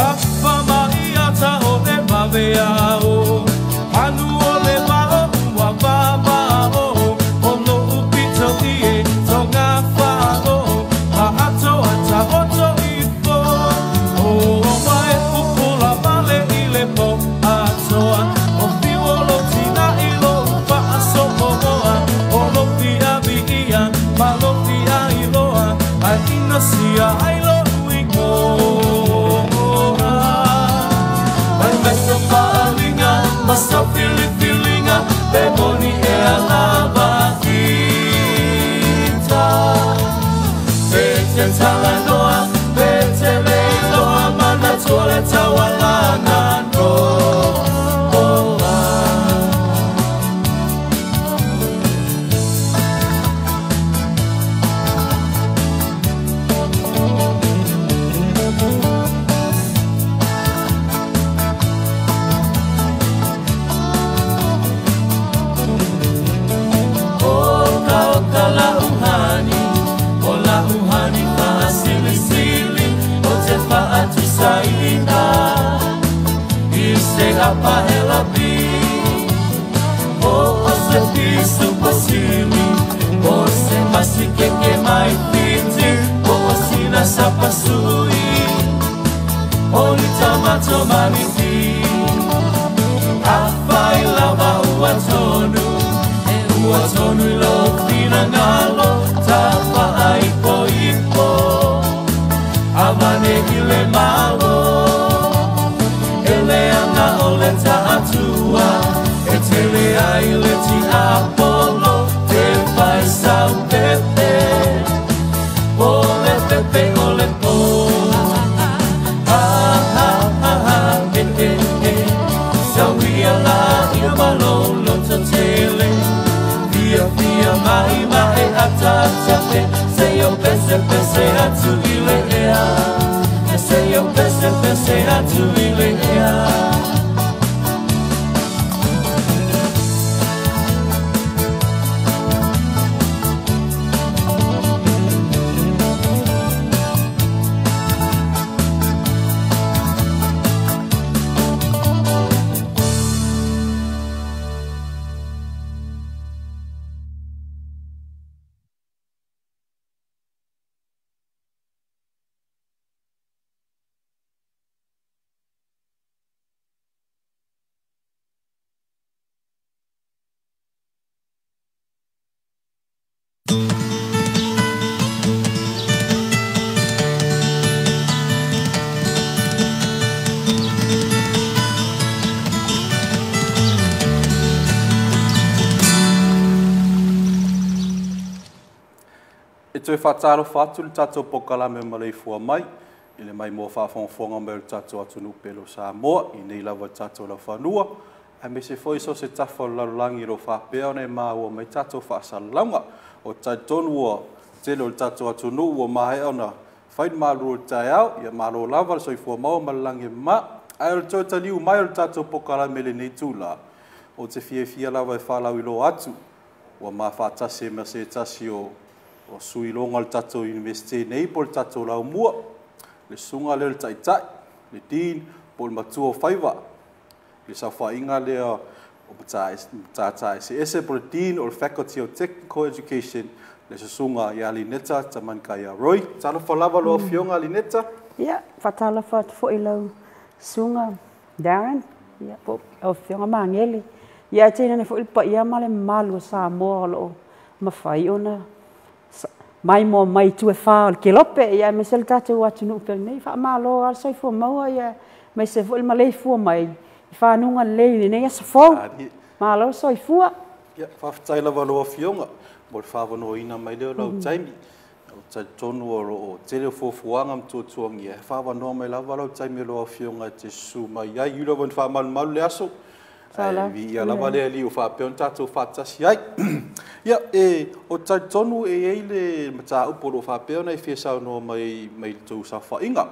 Tapa mai ata o le mawea o Manu o le wao. te apahela pi. O ose pisu posili, o se masikeke mai piti, o osina sapasui, o litamato maniti. Afai lava ua tonu, e ua tonu i lo pinangalo, tapa ai po ipo, avane ile malo. Ele anga ole ta'atua, e tele ai le ti Apollo, te fai sau pepe, ole pepe ole po. Ha ha ha ha, e e e, sauia la ia malolo tele, fia fia mai mai atatate, se yo pese pese atu ile ea, se yo pese pese atu ile ea. E whaataro whaatu le tātou pokalame maleifua mai, i le mai mua whaafongafonga mai o le tātou atunuu pele o Samoa, i nei lava le tātou laufanua, ae mese foi so se tafa o le lalolagi lo faapea ona e maua mai tātou faasalalauga. O talitonu ua tele o le tātou atunuu ua maea ona fai le malolo o le taeao, ia malo lava le soifua maua ma le lagi e mamā. Ae o le toe taliu mai o le tātou pokalame lenei tula, o te fiafia lava e faalauiloa atu, ua mafaatasi e ma se tasi o suiloga le tatou universite nei po le tatou laumua, le susuga lea o le taitai, le dean po le matua o faiva, le saofaiga lea o matata eseese po le dean o le Faculty of Technical Education, le susuga ia Lineta Tamanikaia Roy. Talofa lava lo afioga Lineta. Ia, faatalofa atu foi lau susuga Darren, ia po o afioga Magele. Ia e teinane foi le paia ma le mamalu o Samoa o loo mafai ona mai mo mai tu e wha o le kelope, ia me se le tātou atunuu pele nei, whaamalo al soifua maua, ia me se foi le maleifua mai, i whanunga lei le nei aso fou, malo soifua. Ia, whawhitai lava lo afioga, mo le whawanoina mai leo lau taimi, o talitonu o loo tele o fuafuaga ma tuatuagia, e whawanoa mai lava lau taimi lo afioga e te susu mai ai, i lava ni whaamalumalu le aso, ia lava lea li o whaapea o tātou whaatasi ai. Ia, e, o talitonu e ei le mataupu o lo whaapea ona e fia saunoa mai le tou saofaiga.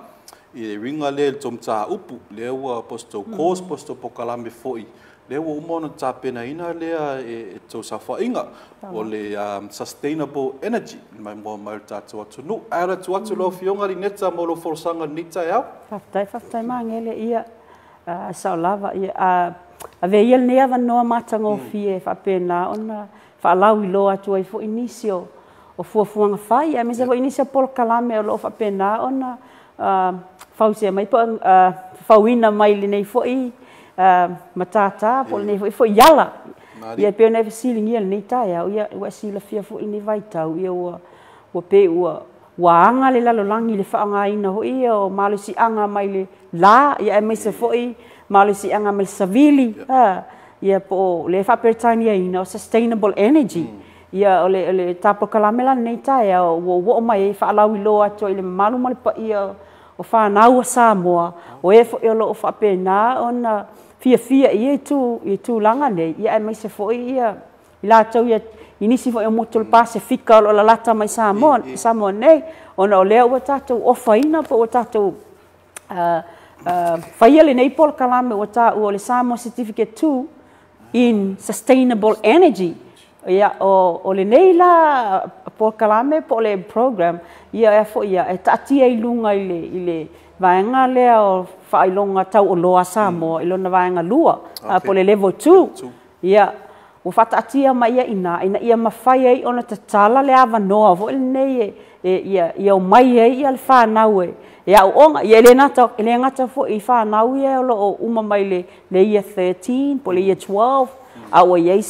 I le ringa lea le tou mataupu, lea ua posto course, posto pokalame foi, lea ua uma ona tapenaina lea e tou saofaiga, o le sustainable energy, mai mua mai le tātou atunuu. Ae ala atu atu lau afioga Lineta mo lou folasaga lenei taeao. Faafetai, faafetai Magele, ia, sao lava, ia, ave ia lenei avanoa matagofie e faapena ona faalauiloa atu ai foi nisi o fuafuaga fai, aemaise foi nisi o polokalame o loo faapena ona fausia mai po fafauina mai lenei foi matātā po o lenei foi foi ala. Ia pei ona e fesiligia lenei taeao, ia ua e silafia foi lenei vaitau, ia ua pei ua aga le lalolagi le faaaogaina foi ia o malosiaga mai le la, ia aemaise foi malosiaga mai le savili, ia po o le faaperetaniaina o sustainable energy. Ia o le tapolokalame la lenei taeao ua oo mai ai faalauiloa atu ai le mamalu ma le paia o fanau a Samoa, o e foi o loo faapena ona fiafia i ia tulaga nei, ia aemaise foi ia i latou ia i nisi foi o motu o le Pasifika o loo lalata mai Samoa nei, ona o lea ua tatou ofaina po ua tatou faia lenei polokalame ua taua o le Samoa Certificate 2 in Sustainable Energy. Ia, o lenei la polokalame po o le program, ia e foi ia, e taatia i luga i le vaega lea o faailoga tauoloa a Samoa i lona vaega 2, po o le level 2. Ia, ua faataatia mai ai i ina, ina ia mafai ai ona tatala le avanoa foi lenei e ia omai ai le fanau e aooga. Ia, e le gata foi i fanau ia o lo o uma mai le year 13 po o le year 12, a ua i ai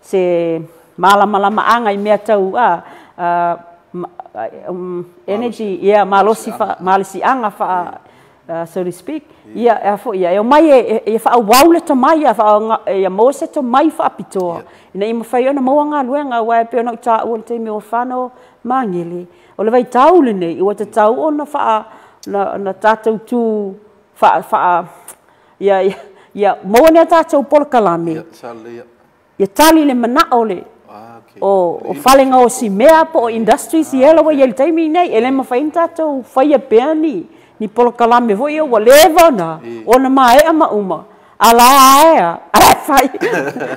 se malamalamaaga i mea tau energy, ia, malosi malosiaga faa, so to speak, ia, e a foi, ia, e omai e faaauau le tomai, ia maua se tomai faapitoa, ina ia mafai ona maua galuega, aua e pei ona ou taua i le taimi ua fano magele, o le vaitau lenei, ua tatau ona na tatou tu ia maua ni a tatou polokalame, ia tali le manao le o fale gaosimea po o industries ia ua i ai i le taimi nei, e le mafai ona tatou faia pea ni polokalame foi ia ua leva ona maea ma uma, a la aea, a la e fai,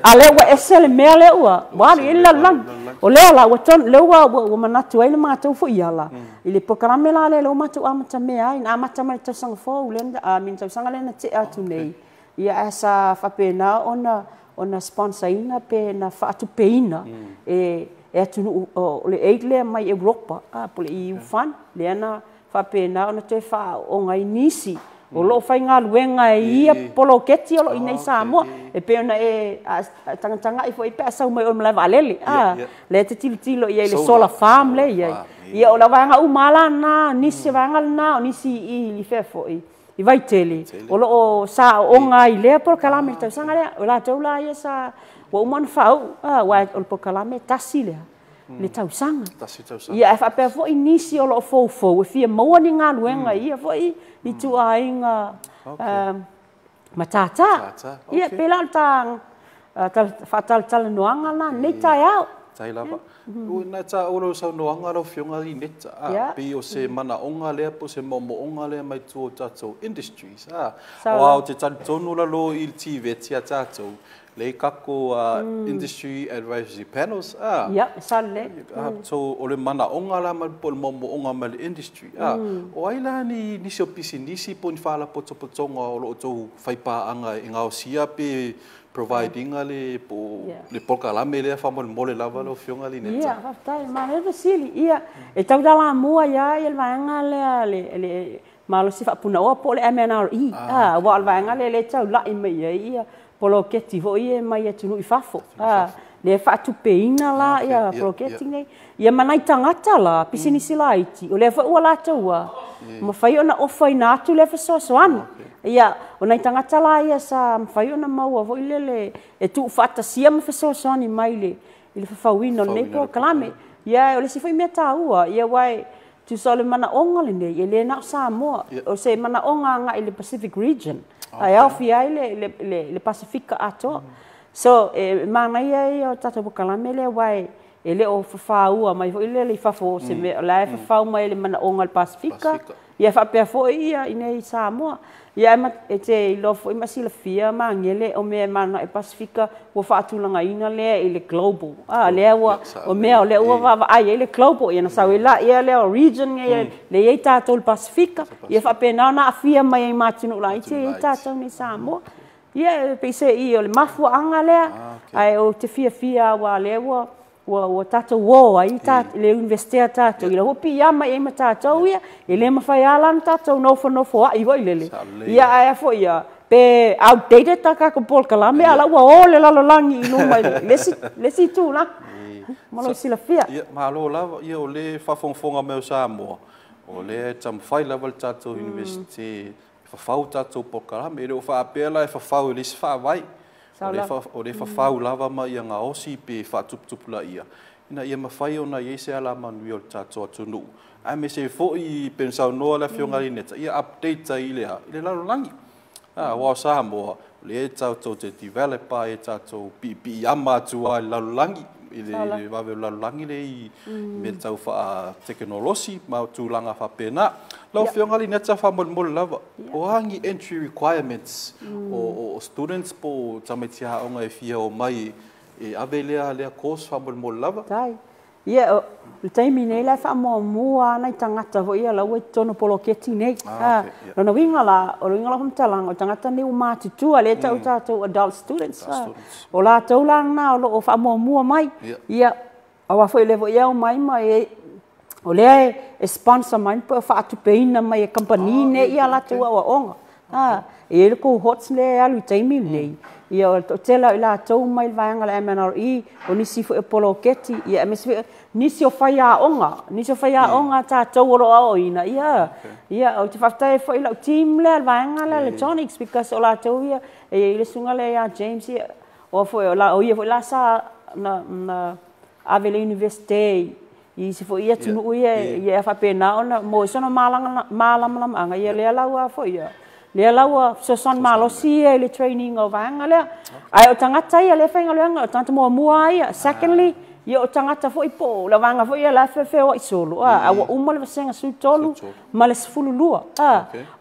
a lea ua ese le mea lea ua alu i ai le lalolagi. O lea la, lea ua manatu ai le matou foi ala, i le polokalame la lea ua matou amatamea ai, na amata mai le tausaga fou, le tausaga lea na tea atu nei, ia ae sa faapena ona sponsorina pe na faatupeina e atunuu o le aid lea mai Europa, po o le EU Fund, lea na faapena ona toe faaooga ai nisi o loo faigaluega e ia poloketi o loo i nei Samoa. E pei ona e tagatagai foi pe a sau mai o le malae vaalele, lea te tilotilo i ai le solar farm lea i ai. Ia o le vaega uma la na, nisi vaega lena, o nisi i fea foi, i Vaitele, o loo saooga ai lea polokalame i le tausaga lea. O latou la ia sa ua uma ona faauu, aua o le polokalame tasi lea, le tausaga. Ia ae faapea foi nisi o loo foufou e fia maua ni galuega ia foi i tuaiga matata. Ia pe la o le faatalatalanoaga la nei taeao. Tai lava. Ua na ta olo saunoaga lau Afioga Lineta, pei o se manaoga lea po o se moomooga lea mai tua o tatou industries. O ao te talitonu lalo i le TVET ia tatou, le kako industry advisory panels. Ia, sale. So o le manaoga la mai po o le moomooga mai le industry. O ai la ni nisi o pisinisi po o ni faalapotopotoga o loo outou faipaaga e gaosia pe providing le po le polokalame lea faamolemole lava lau Afioga Lineta. Ia, faafetai, malo le fesili. Ia, e tautala mua ia le vaega lea le malosi faapunaoa po o le MNRE. Aua o le vaega lea le taulai mai ai ia poloketi foi e mai atunuu i fafo. Le faatupeina la ia poloketi nei. Ia ma nai tagata la, pisinisi laiti, o lea foi ua latou ua mafai ona ofaina atu lea fesoasoani. Ia, o nai tagata la ia sa mafai ona maua foi lele e tuufaatasia ma fesoasoani mai i le fafauina o lenei polokalame. Ia, o le isi foi mea taua, ia aua e tusa o le manaoga lenei, e le na o Samoa, o se manaoga agai i le Pacific Region, ae aofia ai le Pasifika atoa. So, e manaia ia o tatou polokalame lea, aua e le o fafaua mai foi lele i fafo o se mea, o la e fafau mai le manaoga o le Pasifika, ia faapea foi ia i nei Samoa. Ia e te iloa foi ma silafia magele o mea e mananao i Pasifika ua faatulagaina lea i le global. Lea ua o mea o lea ua vaavaai ai le global, ia na sau ai la ia lea o region lea i ai tatou le Pasifika, ia faapena ona aafia mai ai ma atunuu laiti e i ai tatou nei Samoa. Ia e pei o le mafuaaga lea, ae ou te fiafia aua lea ua tatou o ai le universite a tatou, ina ua piiama i ai ma tatou ia, e le mafai lava la ona tatou nofonofo ai foi lele. Ia ae a foi ia, pe outdated ta tatou polokalame, a la ua o le lalolagi i luma i le isi tulaga. Ma lou silafia. Ia, malo lava, ia o le faafogafoga mai o Samoa, o lea e taumafai lava le tatou universite fafau tatou polokalame, e le o faapea la e fafau e le isi faavai. O le fafau lava ma ia gaosi pe faatuputupulaia, ina ia mafai ona i ai se alamanuia o le tatou atunuu. Aemaise foi pe na saunoa le Afioga Lineta, ia update ai i le lalolagi. Aua o Samoa, o lea e tatou te develop ai e tatou piipiiama atu ai i le lalolagi, i le vave o le lalolagi le i mea tau faatekonolosi ma tulaga faapena. Lau Afioga Lineta faamolemole lava, o a ni entry requirements o students po o tamaiti aoga e fia o mai e ave lea course faamolemole lava? Tai. Ia, o le taimi nei la e faamuamua lava nai tagata foi ia la ua i totonu o poloketi nei. Lona uiga la, o le uiga o lau faamatalaga, o tagata nei ua matutua, lea e tau e tatou adult students. O latou la na o lo o faamuamua mai. Ia, aua foi o lea foi e aumai ma e o lea e sponsor mai po o faatupeina mai e kamupani nei ia latou aoaoga. E i ai le cohorts lea e alu i le taimi lenei, ia o le toatele lava o i latou mai le vaega o le MNRE, o nisi foi o poloketi, ia aemaise foi nisi o faiaoga, nisi o faiaoga a tatou o lo o aoaoina, ia, ia ou te faafetai ai foi i lau team lea, le vaega lea electronics because o latou ia, e i ai le susuga lea ia James, ia, o foi o ia foi la sa na ave i le Iunivesite i isi foi atunuu ia, ia faapena ona maua ai sona malamalamaaga, ia lea la ua foi ia, lea la ua fesoasoani malosi ia i le train ina o vaega lea. Ae o tagata ia lea e faigaluega, o tagata muamua lava ia. Secondly, ia o tagata foi po o le vaega foi ia la e feofeoai solo, a ua uma le vasega 13 ma le 12.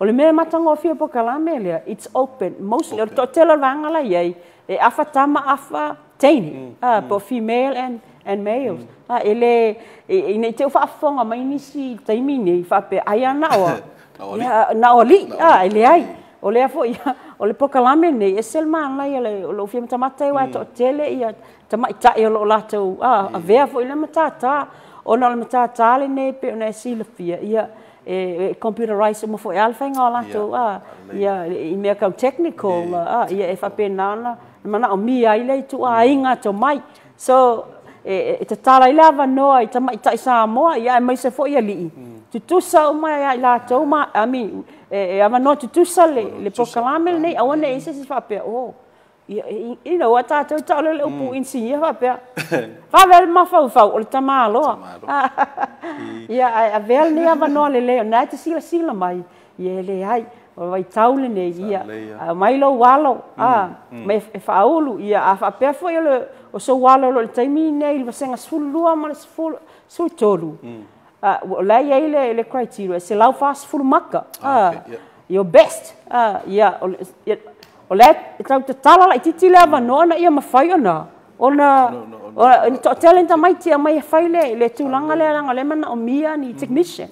O le mea e matagofie o le polokalame lea, it's open, mostly, o le toatele o le vaega la e i ai, e afa tama afa teine, po o female and males. E le, ina ne i te i ua faafofoga mai nisi i le taimi lenei faapea, ai lava na o, na o alii, e leai. O lea foi, o le polokalame lenei, e ese le manaia o lou fia matamata ai aua e toatele ia tamaitai o lo o latou avea foi lea matata, ona o le matata lenei e pei ona e silafia, ia, e computerize uma foi lava le faiga o latou ia, i mea tau technical, ia, e faapena ona manaomia ai lea ituaiga atamai. So, e tatala ai le avanoa i tamaitai Samoa, ia aemaise foi alii, tutusa uma ia i latou, ma, I mean, e avanoa tutusa le polokalame lenei, aua ne i i ai se isi faapea, oh, you know, a tatou tau lea le upu inisinia faapea, vave le mafaufau o le tamaloa. Ia, ae avea lenei avanoa lelei, o lena e te silasila mai, ia e leai, o le vaitau lenei, ia, aumai lou alo, mai e faaulu, ia, a faapea foi o sou alo o lo o i le taimi lenei i le vasega 12 ma le 13, o la e i ai le criteria, e 140 maka, your best, ia, o la e tau tatala laitiiti le avanoa na ia mafai ona toatele ni tamaiti e aumai e fai le tulaga lea, leaga o lea e manaomia ni technician.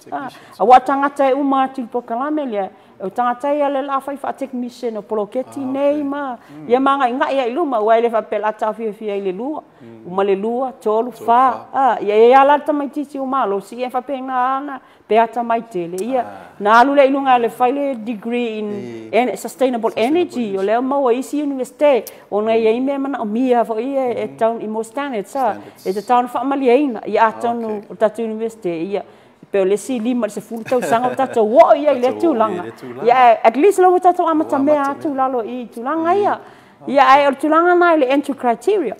Aua o tagata e uma atu i le polokalame lea, o tagata ia lea o le a fai faa-technician o poloketi nei ma ia magaigai ai i luma, aua e le faapea o le a taofiofia ai le 2, uma le 2, 3, 4, ia e i ai lava la le tamaitiiti ua malosi, ia e faapena ona pe atamai tele, ia, na alu lea i luga e fai le degree in sustainable energy, o lea maua i isi Iunivesite, ona e i ai mea manaomia foi ia e tatau i more standards, e tatau ona faamalieina, ia atonu o le tatou Iunivesite, ia, pe o le isi 5 i le 10 tausaga ua tatou oo i ai i lea tulaga, ia, at least la ua tatou amatamea atu lalo i tulaga ia. Ia, ae o le tulaga lena i le entry criteria,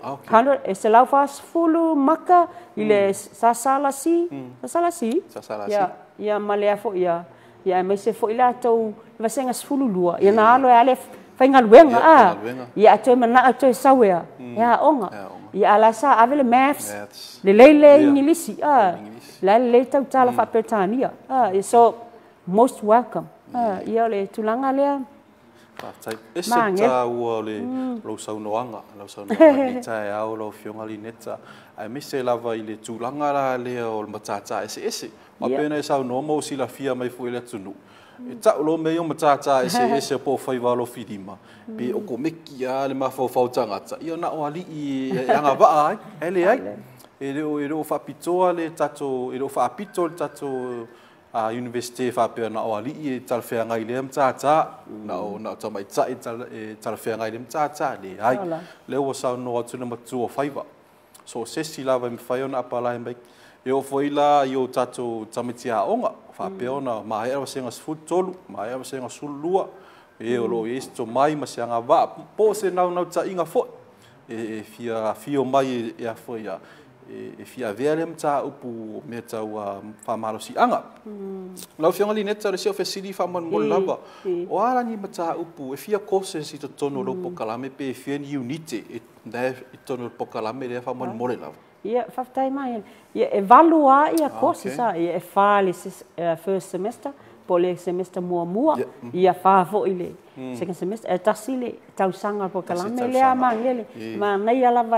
e 140 maka i le SSLC, SSLC? Ia, ia ma lea foi ia, ia aemaise foi latou vasega 12, ia na alo e ale faigaluega, ia a toe manao toe sau e aoga. Ia a la sa ave le maths, lelei le Igilisi, la e lelei tautala faa-Peretania. So, most welcome. Ia o le tulaga lea. Faafetai. Ese le taua o le lou saunoaga, lau saunoaga i lenei taeao lau Afioga Lineta, aemaise lava i le tulaga la lea o le matata eseese. Aua pei ona e saunoa ma ua silafia mai foi e le atunuu, e tau loa mea ia o matata eseese po o faiva alofilima, pe okomeki lava le mafaufau o tagata, ia na o alii e agavaa ai, ae leai. E le o faapitoa le tatou, e le o faapito le tatou a Iunivesite faapea na o alii e talafeagai i lea matata, na o tamaitai e talafeagai i lea matata, leai. Lea ua saunoa atu le matua o faiva, so o se isi lava e mafai ona apalai mai. E oo foi la i o tatou tamaiti aoga, faapea ona maea vasega 13, maea vasega 12, e o lo o i ai se tomai ma se agavaa, po o se naunautaiga foi, e fia afio mai e a foi e fia avea lea mataupu o mea tau faamalosiaga. Lau Afioga Lineta, o le isi o fesili faamolemole lava, o a la ni mataupu e fia courses i totonu o lou polokalame pe fia ni iunite e i totonu o le polokalame lea faamolemole lava? Ia, faafetai mai. Ia, e 8 lava ia courses, ia, e 4 le first semester, Po le semester muamua, ia 4 foi le second semester, e 1 le tausaga polokalame lea Magele. Manaia lava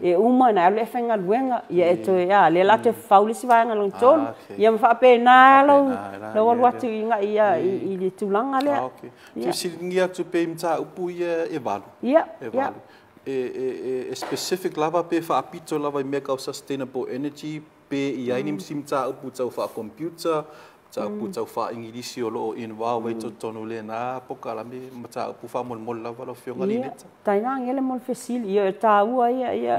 e uma na alu e faigaluega, ia e toe lea la toe fafau le isi vaega lona 3, ia ma faapena lau alu atu i agai i le tulaga lea. Fesiligia atu pe i mataupu ia e 8. Ia. E 8. E specific lava pe faapito lava i mea tau sustainable energy, pe i ai ni mataupu tau faa-computer, mataupu tau faa-Ingilisi o loo involve ai totonu lena polokalame mataupu faamolemole lava lau Afioga Lineta. Taina ngele mo le fesili, ia e tāua ia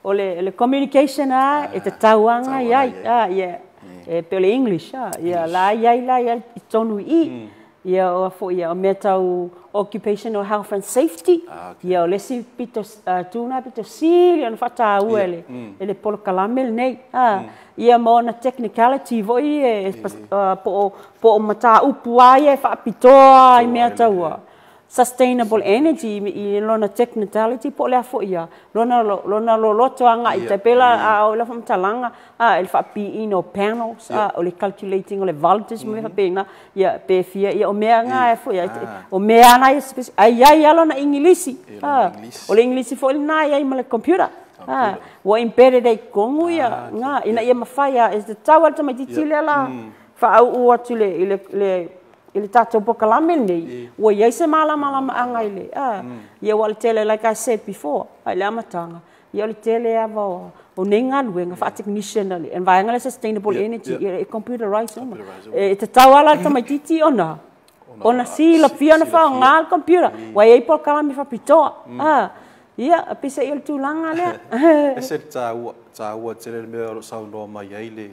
o le communication e te tauanga iai, ia e pe o le English, ia la iai la iai i tonu i. Ia o foi ia o mea tau occupational health and safety. Ia o le isi pito tuna pito sili ona faataua e le polokalame lenei. Ia ma ona technicality foi e po o mataupu ai e faapitoa i mea tau sustainable energy i lona technicality po o le a foi ia lona loloto agai te pela a o le faamatalaga e le faapiiina o panels, o le calculating o le voltage ma mea faapena, ia pe fia ia o mea nga e foi o mea na ai ai ala na Ingilisi, o le Ingilisi foi lena ai ma le computer, ua embedded ai kongu ia nga ina ia mafai e te tau ale tamaitiiti lea la faauu atu le i le tatou polokalame lenei, ua iai se malamalamaaga i le ia ua le tele, like I said before, i le amataga, ia o le tele ava o nei galuega faa-technician le vaega le sustainable energy, e computerize uma. E te tau ala le tamaitiiti ona silafia ona faaaoga le computer, ua iai polokalame faapitoa. Ia, pisa ia le tulaga lea. Ese le taua tele le mea o lo o saunoa mai ai le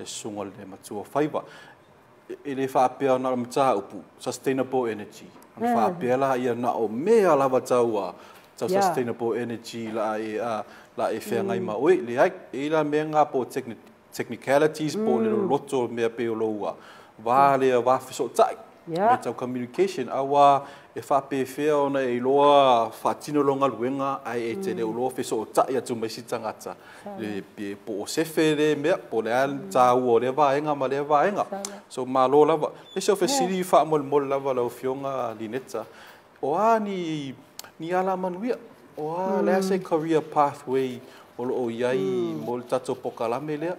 susuga o le matua faiva. E le faapea na o le mataupu sustainable energy. Ona faapea la ia na o mea lava tau sustainable energy la e feagai ma oe. Leai, e la mea ngā po technicalities po le loloto mea pe o loua. Vā lea vā fesootai. Mea tau communication. Aua e faapefea ona e iloa faatino lo galuega ae e te le o loa fesootai atu mai si tagata. Le po o sefe le mea, po le a tāua o lea vaega ma lea vaega. So malo lava. E se o fesili faamolemole lava lau Afioga Lineta. O a ni ala manuia? O a le a se career pathway o lo o iai mo le tatou polokalame lea?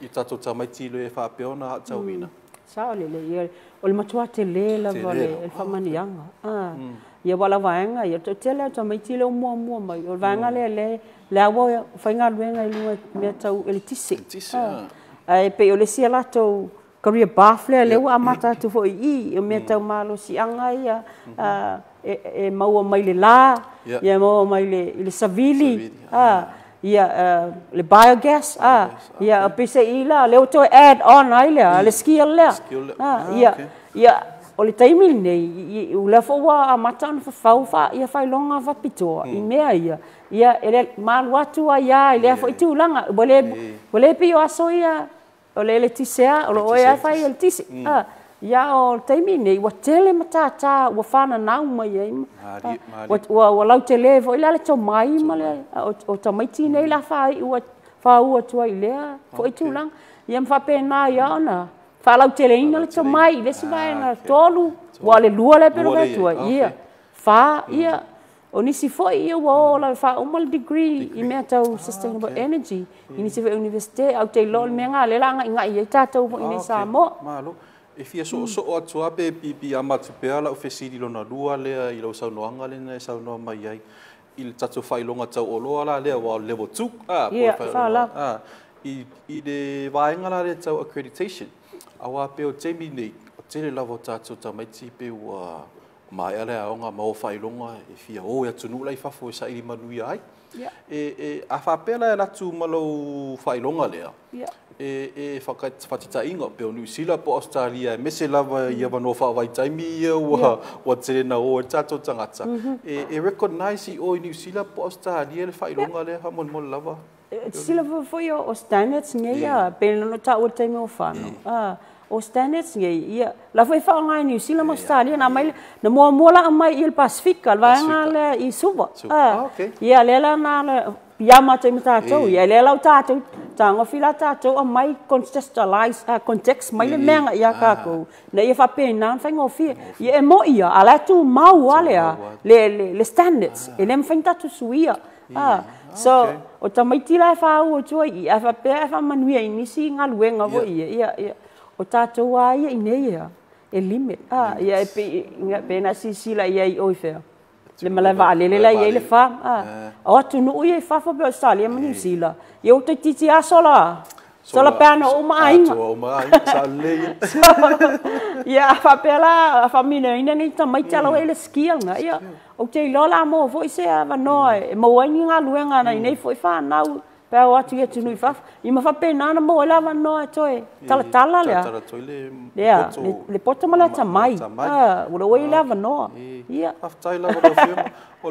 I tatou tamaiti le faapea ona aatauina. Sao le ia o le matua tele lava le faamaniaga. Ia wala vaega ia te tele o tamaiti le muamua mai. O le vaega lea le aua faigaluega i luga mea tau eletise. Ai pe o le isi latou career path lea le ua amata atu foi i o mea tau malosiaga ia e maua mai le la, ia maua mai le savili, ia le biogas, ia pese i la le toe add on ai lea le skill lea. Ia o le taimi lenei ua fo ua amata ona fafau ia faailoga faapitoa i mea ia ia e le malu atu ai ia i lea foi tulaga ua le pei o aso ia o le eletisea o lo oe ai fai eletise. Ia o le taimi lenei ua tele matātā ua fananau mai ai ua lautele foi la le tomai ma le o tamaiti nei la fāu atu ai i lea foi tulaga. Ia ma faapena ia ona faalauteleina le tomai i le isi vaega 3 ua le 2 le pelo atu ai ia 4 ia o nisi foi ia ua o la faauma le degree i mea tau sustainable energy i nisi foi universite au te iloa o le mea ngā le la agaigai ai tatou foi nei Samoa. Malo. E fia soosoo atu a pe pipi amatu pea lau fesili lona 2 lea i lau saunoaga lena e saunoa mai ai i le tatou faailoga tauoloa la lea ua level 2. I le vaega la lea tau accreditation. Aua pe o taimi nei, o tele lava o tatou tamaiti pe ua maea le aoga ma o faailoga e fia o e atunuu la i fafo e saili manuia ai. E a faapea la e alu atu ma lou faailoga lea, e whakatitainga pe o New Zealand po Australia e mese lava ia wanoa whaavaitaimi ia ua tele na o e tātou tangata. E recognize i o i New Zealand po Australia le whailonga lea whamolemole lava. Sila foi o standards nei ia pe no ta o taimi o whānau. O standards nei ia la foi whaonga i New Zealand ma Australia na mai na muamua la mai i le Pasifika le vaega lea i Suva. Ia lea la na piama atu ai ma tatou ia. E lea la ua tatou tagofi la tatou aumai contextualize, context mai le mea agai ia tatou, ina ia faapena ona faigofie. Ia e moni ia, a o la e tumau lava le standards, e le mafai ona tatou suia. So, o tamaiti la e fāua atu ai i i, a faapea e faamanuia i nisi galuega foi ia, ia, o tatou lava ia i inei ia, e limit. Ia e pei ona e silasila i ai i o i fea, le malae vaalele la e i ai le farm. O atunuu ia i fafo pei o Ausetalia ma Niu Sila, ia ua toeitiiti lava solar panel uma aiga. Ia a faapea la a faamanuiaina nei tamaiti a o la ua i ai le skill lena, ia ou te iloa o le a maua foi se avanoa e maua ai ni galuega a nai nei foi fanau pe a o atu i atunuu i fafo. Ia ma faapena ona maua ai le avanoa e toe talatala lea, le poto ma le atamai. Ua i ai le avanoa. Ia. Faafetai lava lau Afioga. O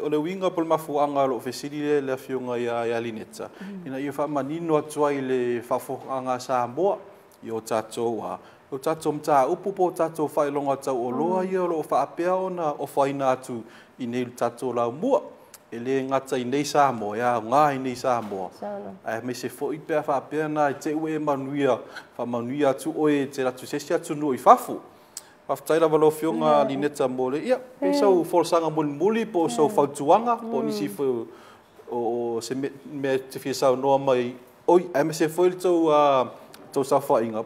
le uiga po o le mafuaaga o lou fesili lea i le Afioga ia Lineta, ina ia faamanino atu ai i le faafofogaaga a Samoa i o tatou mataupu po o tatou faailoga taualoa ia o lo o faapea ona ofaina atu i nei i le tatou laumua. E le gata i nei Samoa, e aoga i nei Samoa. Aemaise foi pe a faapea na e te i ua e manuia, faamanuia atu oe e te alu atu i se isi atunuu i fafo. Faafetai lava lau Afioga Lineta mo le, ia, pe sau folasaga mulimuli po o sau fautuaga po o nisi foi o se mea e te fia saunoa mai oi, aemaise foi le tou saofaiga.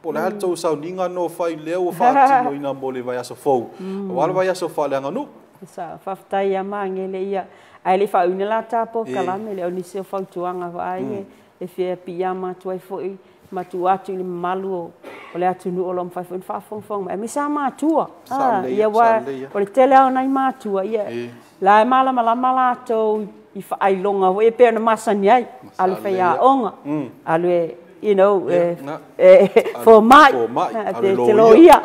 Po o le a le tou sauniga no fai lea ua faatinoina mo le vaiaso fou, aua le vaiaso faaleaganuu. Faafetai ia Magele ia. Ae le i faauiina la ta polokalame le o nisi o fautuaga foi e fia piiama atu ai foi ma tuu atu i le mamalu o le atunuu o lo o mafai foi ona faafogafoga mai. Aemaise lava matua. Ia aua o le tele lava o nai matua, ia la e malamalama latou i faailoga foi e pei ona masani ai, alu faiaoga, alu e fomai, pe te loia.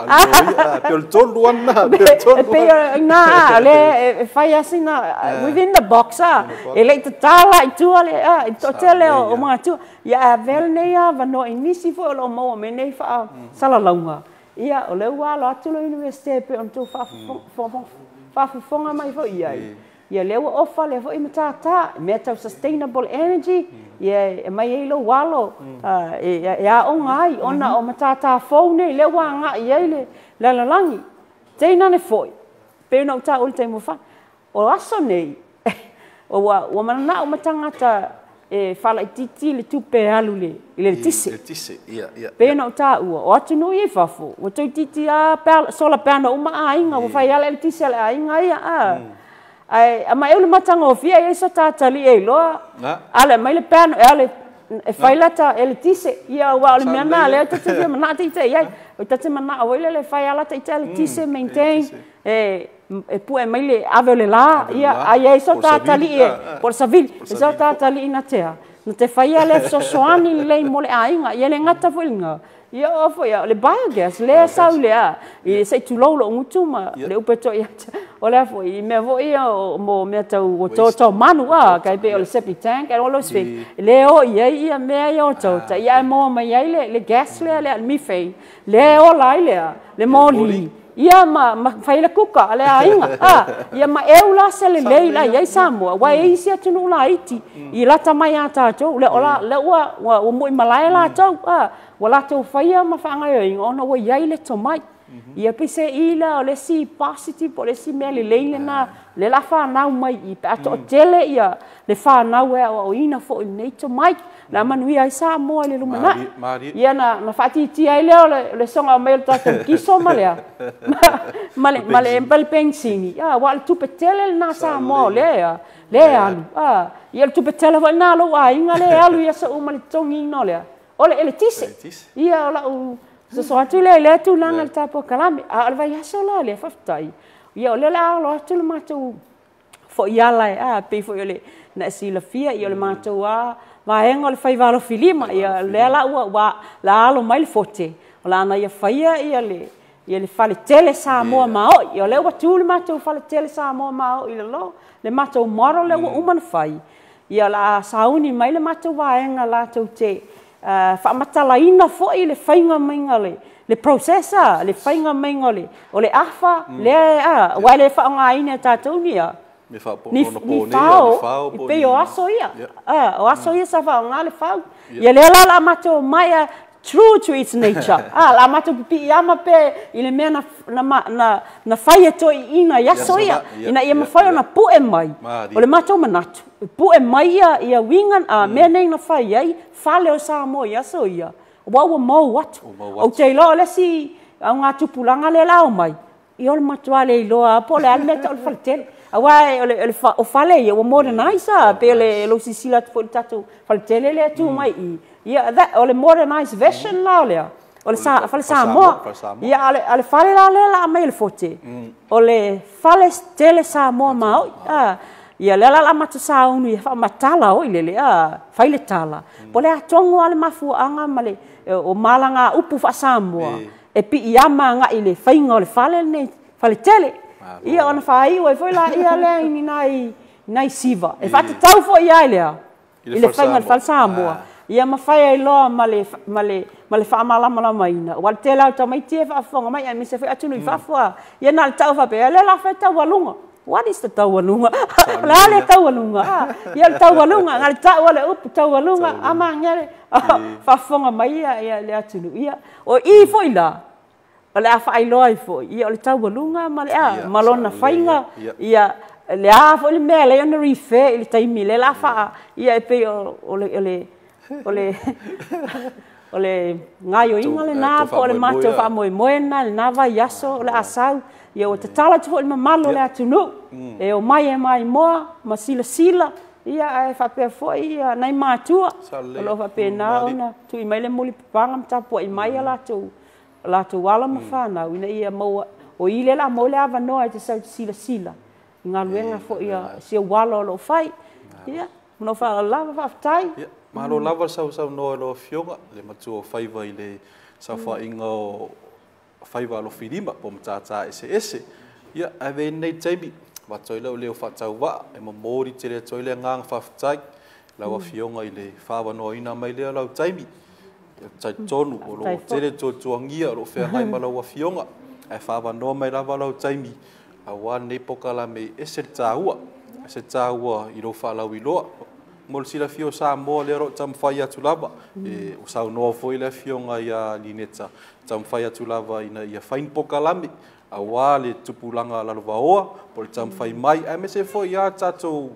Pe o le tolu ana, pe o le tolu. E pei o ina, o lea e fai lava sina, within the box, e le i tatala i tua le, i le toatele o matua. Ia ae avea lenei avanoa i nisi foi o lo o maua mai nei faasalalauga. Ia, o lea ua alo atu le Iunivesite e pei ona outou faafofoga mai foi i ai. Ia lea ua ofa lea foi matata, mea tau sustainable energy, ia e mai ai lou alo e aoga ai, ona o matata fou nei, lea ua agai i ai le lalolagi. Teina foi, pei ona ou taua i le taimi ua fano, o aso nei, ua mananao ma tagata e faalaitiiti le tupe e alu i le eletise. Pei ona ou taua, o atunuu ia i fafo, ua toeitiiti lava solar panel uma aiga, ua fai lava le eletise a le aiga ia. Ae amaeu le matagofie e i ai so ta talii e iloa, ale mai le panel, e ale e fai lata eletise. Ia aua o le mea lena lea ta te fia manao ita i ai. O ta te manao foi lele e fai lava lata ita eletise, maintain, e pue mai le ave o le la, ia, ai ai so ta talii e, po o le savili, e so ta talii na tea, na te faia le fesoasoani lelei mo le aiga, ia le gata foi lena, ia o foi o le biogas, lea sau lea, i se i tulou lou gutu ma le upu e to'i atu, o lea foi, i mea foi ia mo mea tau otaota o manu, kai pei o le septic tank and all those things, le o i ai ia mea ia otaota, ia ae maua mai ai le gas lea, le methane, lea e ola ai lea, le moli, ia ma fai le kuka a le aiga. Ia ma eu la se lelei la i ai Samoa, aua e i ai isi atunuu laiti i lata mai ia tatou, lea ua mu'i malae latou, ua latou faia ma faagaoioiga ona ua i ai le tomai. Ia peiseai la o le isi positive po o le isi mea lelei lena, lea o le a fanau mai i pe a toatele ia le fanau e aoaoina foi i lenei tomai. Le a manuia ai Samoa i le lumanai. Ia na faatiatia ai lea o le soga mai o le tatou kiso ma lea, ma le penisini. Aua o le tupe tele lena Samoa o lea e alu. Ia o le tupe tele foi lena a lou aiga lea e alu i aso uma i le totogiina o lea, o le eletise. Ia o lau soso atu lea i lea tulaga i le tatou polokalame. A o le vaiaso la lea, faafetai. Ia o lea o le a alo atu le matou foi ala e pei foi o le na e silafia ia o le matou vaega o le faiva alofilima. Ia lea la ua la alo mai le fote, o la na ia faia ia le faletele Samoa maoi. Ia o lea ua tu le matou faletele Samoa maoi i lalo, le matou model lea ua uma ona fai. Ia la sauni mai le matou vaega latou te faamatalaina foi le faiga maiga le processor, le faiga maiga o le afa, lea aua e le faaaogaina e tatou ni Ni fao, e pei o aso ia. O aso ia sa faaaogā le fau. Ia lea la o le a matou omai a true to its nature. O le a matou pipiiama pea i le mea na fai e toeaiina i aso ia, ina ia mafai ona pue mai. O le matou manatu, e pue mai ia uiga, mea nei na fai ai fale o Samoa i aso ia, aua ua mou atu. Ou te iloa o le isi augatupulaga lea la omai, ia o le matua le iloa po o le a le mea tau o le faletele. Aua o fale ia ua modernize, pei o le lou silasila atu foi i le tatou faletele lea e tu mai i i, ia o le modernized version la o lea, o le fale Samoa. Ia a o le fale la lea la aumai e le Fote, o le fale tele Samoa maoi. Ia lea la matou sauni e faamatala oi lele, fai le tala. Po o le a tonu lava le mafuaaga ma le o malaga upu faa-Samoa e piiama agai i le faiga o le fale lenei, faletele. Ia ona faaiu ai foi laia lea i ni nai siva. E faatatau foi i ai lea i le faiga o le fale Samoa. Ia mafai ai loa ma le faamalamalamaina. Aua o le tele lava o tamaiti e faafofoga mai aemaise foi atunuu i fafo. Ia na o le tau faapea, lea la fai taualuga. What is the taualuga? O le a le taualuga? Ia le taualuga, na o le tau o le upu taualuga, ama ngele faafofoga mai ia le atunuu. Ia o i foi la, o le a faailoa ai foi, ia o le taualuga ma le a, ma lona faiga, ia le a foi le mea lea ona refer i le taimi lea la faa, ia e pei o le gaioiga lena po o le matou faamoemoe lena, lena vaiaso o le a sau, ia ua tatala atu foi le mamalu o le atunuu, e omai e maimoa ma silasila, ia ae faapea foi ia nai matua, o lo o faapena ona tui mai le mulipapaga ma tapuai mai a latou alo ma fanau, ina ia maua, o i lea la maua le avanoa e te sau silasila i galuega foi a si ou alo o lo o fai. Ia, ma lou faaaloalo lava, faafetai. Malo lava le sausaunoa i lau Afioga, le matua o faiva i le saofaiga o faiva alofilima po o matata eseese. Ia, ae avea lenei taimi, avatu ai lau leo faatauvaa, e momoli tele atu ai le agaga faafetai lau Afioga i le faaavanoaina mai lea o lau taimi. Talitonu o loo tele tuatuagia o loo feagai ma lau Afioga, ae faaavanoa mai lava lau taimi aua lenei polokalame e ese le taua, ese le taua i lou faalauiloa. Mo le silafia o Samoa lea o loo taumafai atu lava, e saunoa foi le Afioga ia Lineta, taumafai atu lava ina ia fai ni polokalame aua le tupulaga lalovaoa po o le taumafai mai, aemaise foi ia tatou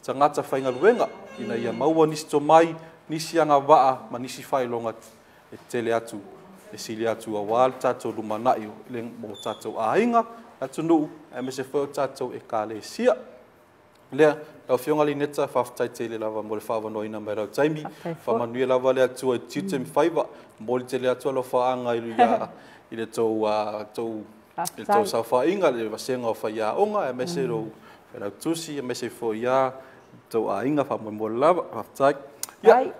tagata faigaluega ina ia maua nisi tomai, nisi agavaa ma nisi faailoga e tele atu, e sili atu aua le tatou lumanai mo tatou aiga, atunuu, aemaise foi o tatou ekalesia. Lea, lau Afioga Lineta, faafetai tele lava mo le faaavanoaina mai lau taimi. Faamanuia lava le Atua i tiute ma faiva, momoli tele atu alofaaga i le tou saofaiga, le vasega o faiaoga, aemaise lou failautusi, aemaise foi ia tou aiga faamoemoe lava. Faafetai. Ia,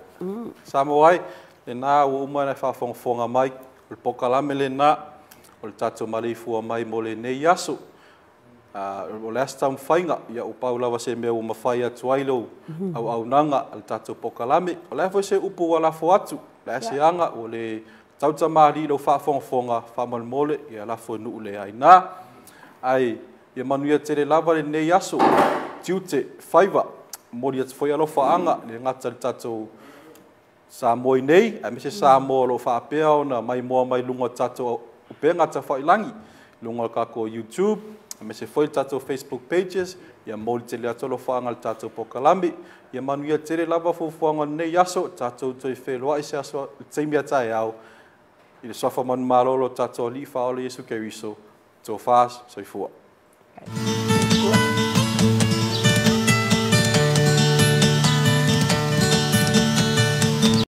Samoa ai, lena ua uma ona faafogafoga mai, o le polokalame lena, o le tatou maleifua mai mo lenei aso. O le a se taumafaiga, ia ua pau lava se mea ua mafai atu ai lou auaunaga a le tatou polokalame. O le a foi se upu ua lafo atu, o le a se aga ua le tautamali lou faafogafoga faamolemole, ia lafo i nuu le aina. Ai, ia manuia tele lava lenei aso, tiute, faiva, momoli atu foi alofaaga, le gata le tatou Samoa i nei, aemaise Samoa o lo o faapea ona maimoa mai luga o tatou upega tafailagi, luga o tatou YouTube, aemaise foi le tatou Facebook pages, ia momoli tele atu alofaaga i le tatou polokalame. Ia manuia tele lava fuafuaga o lenei aso, tatou toe feiloai se aso le taimi a taeao, i le suafa manumalo o lo tatou Alii Faaola Iesu Keriso, tofa soifua.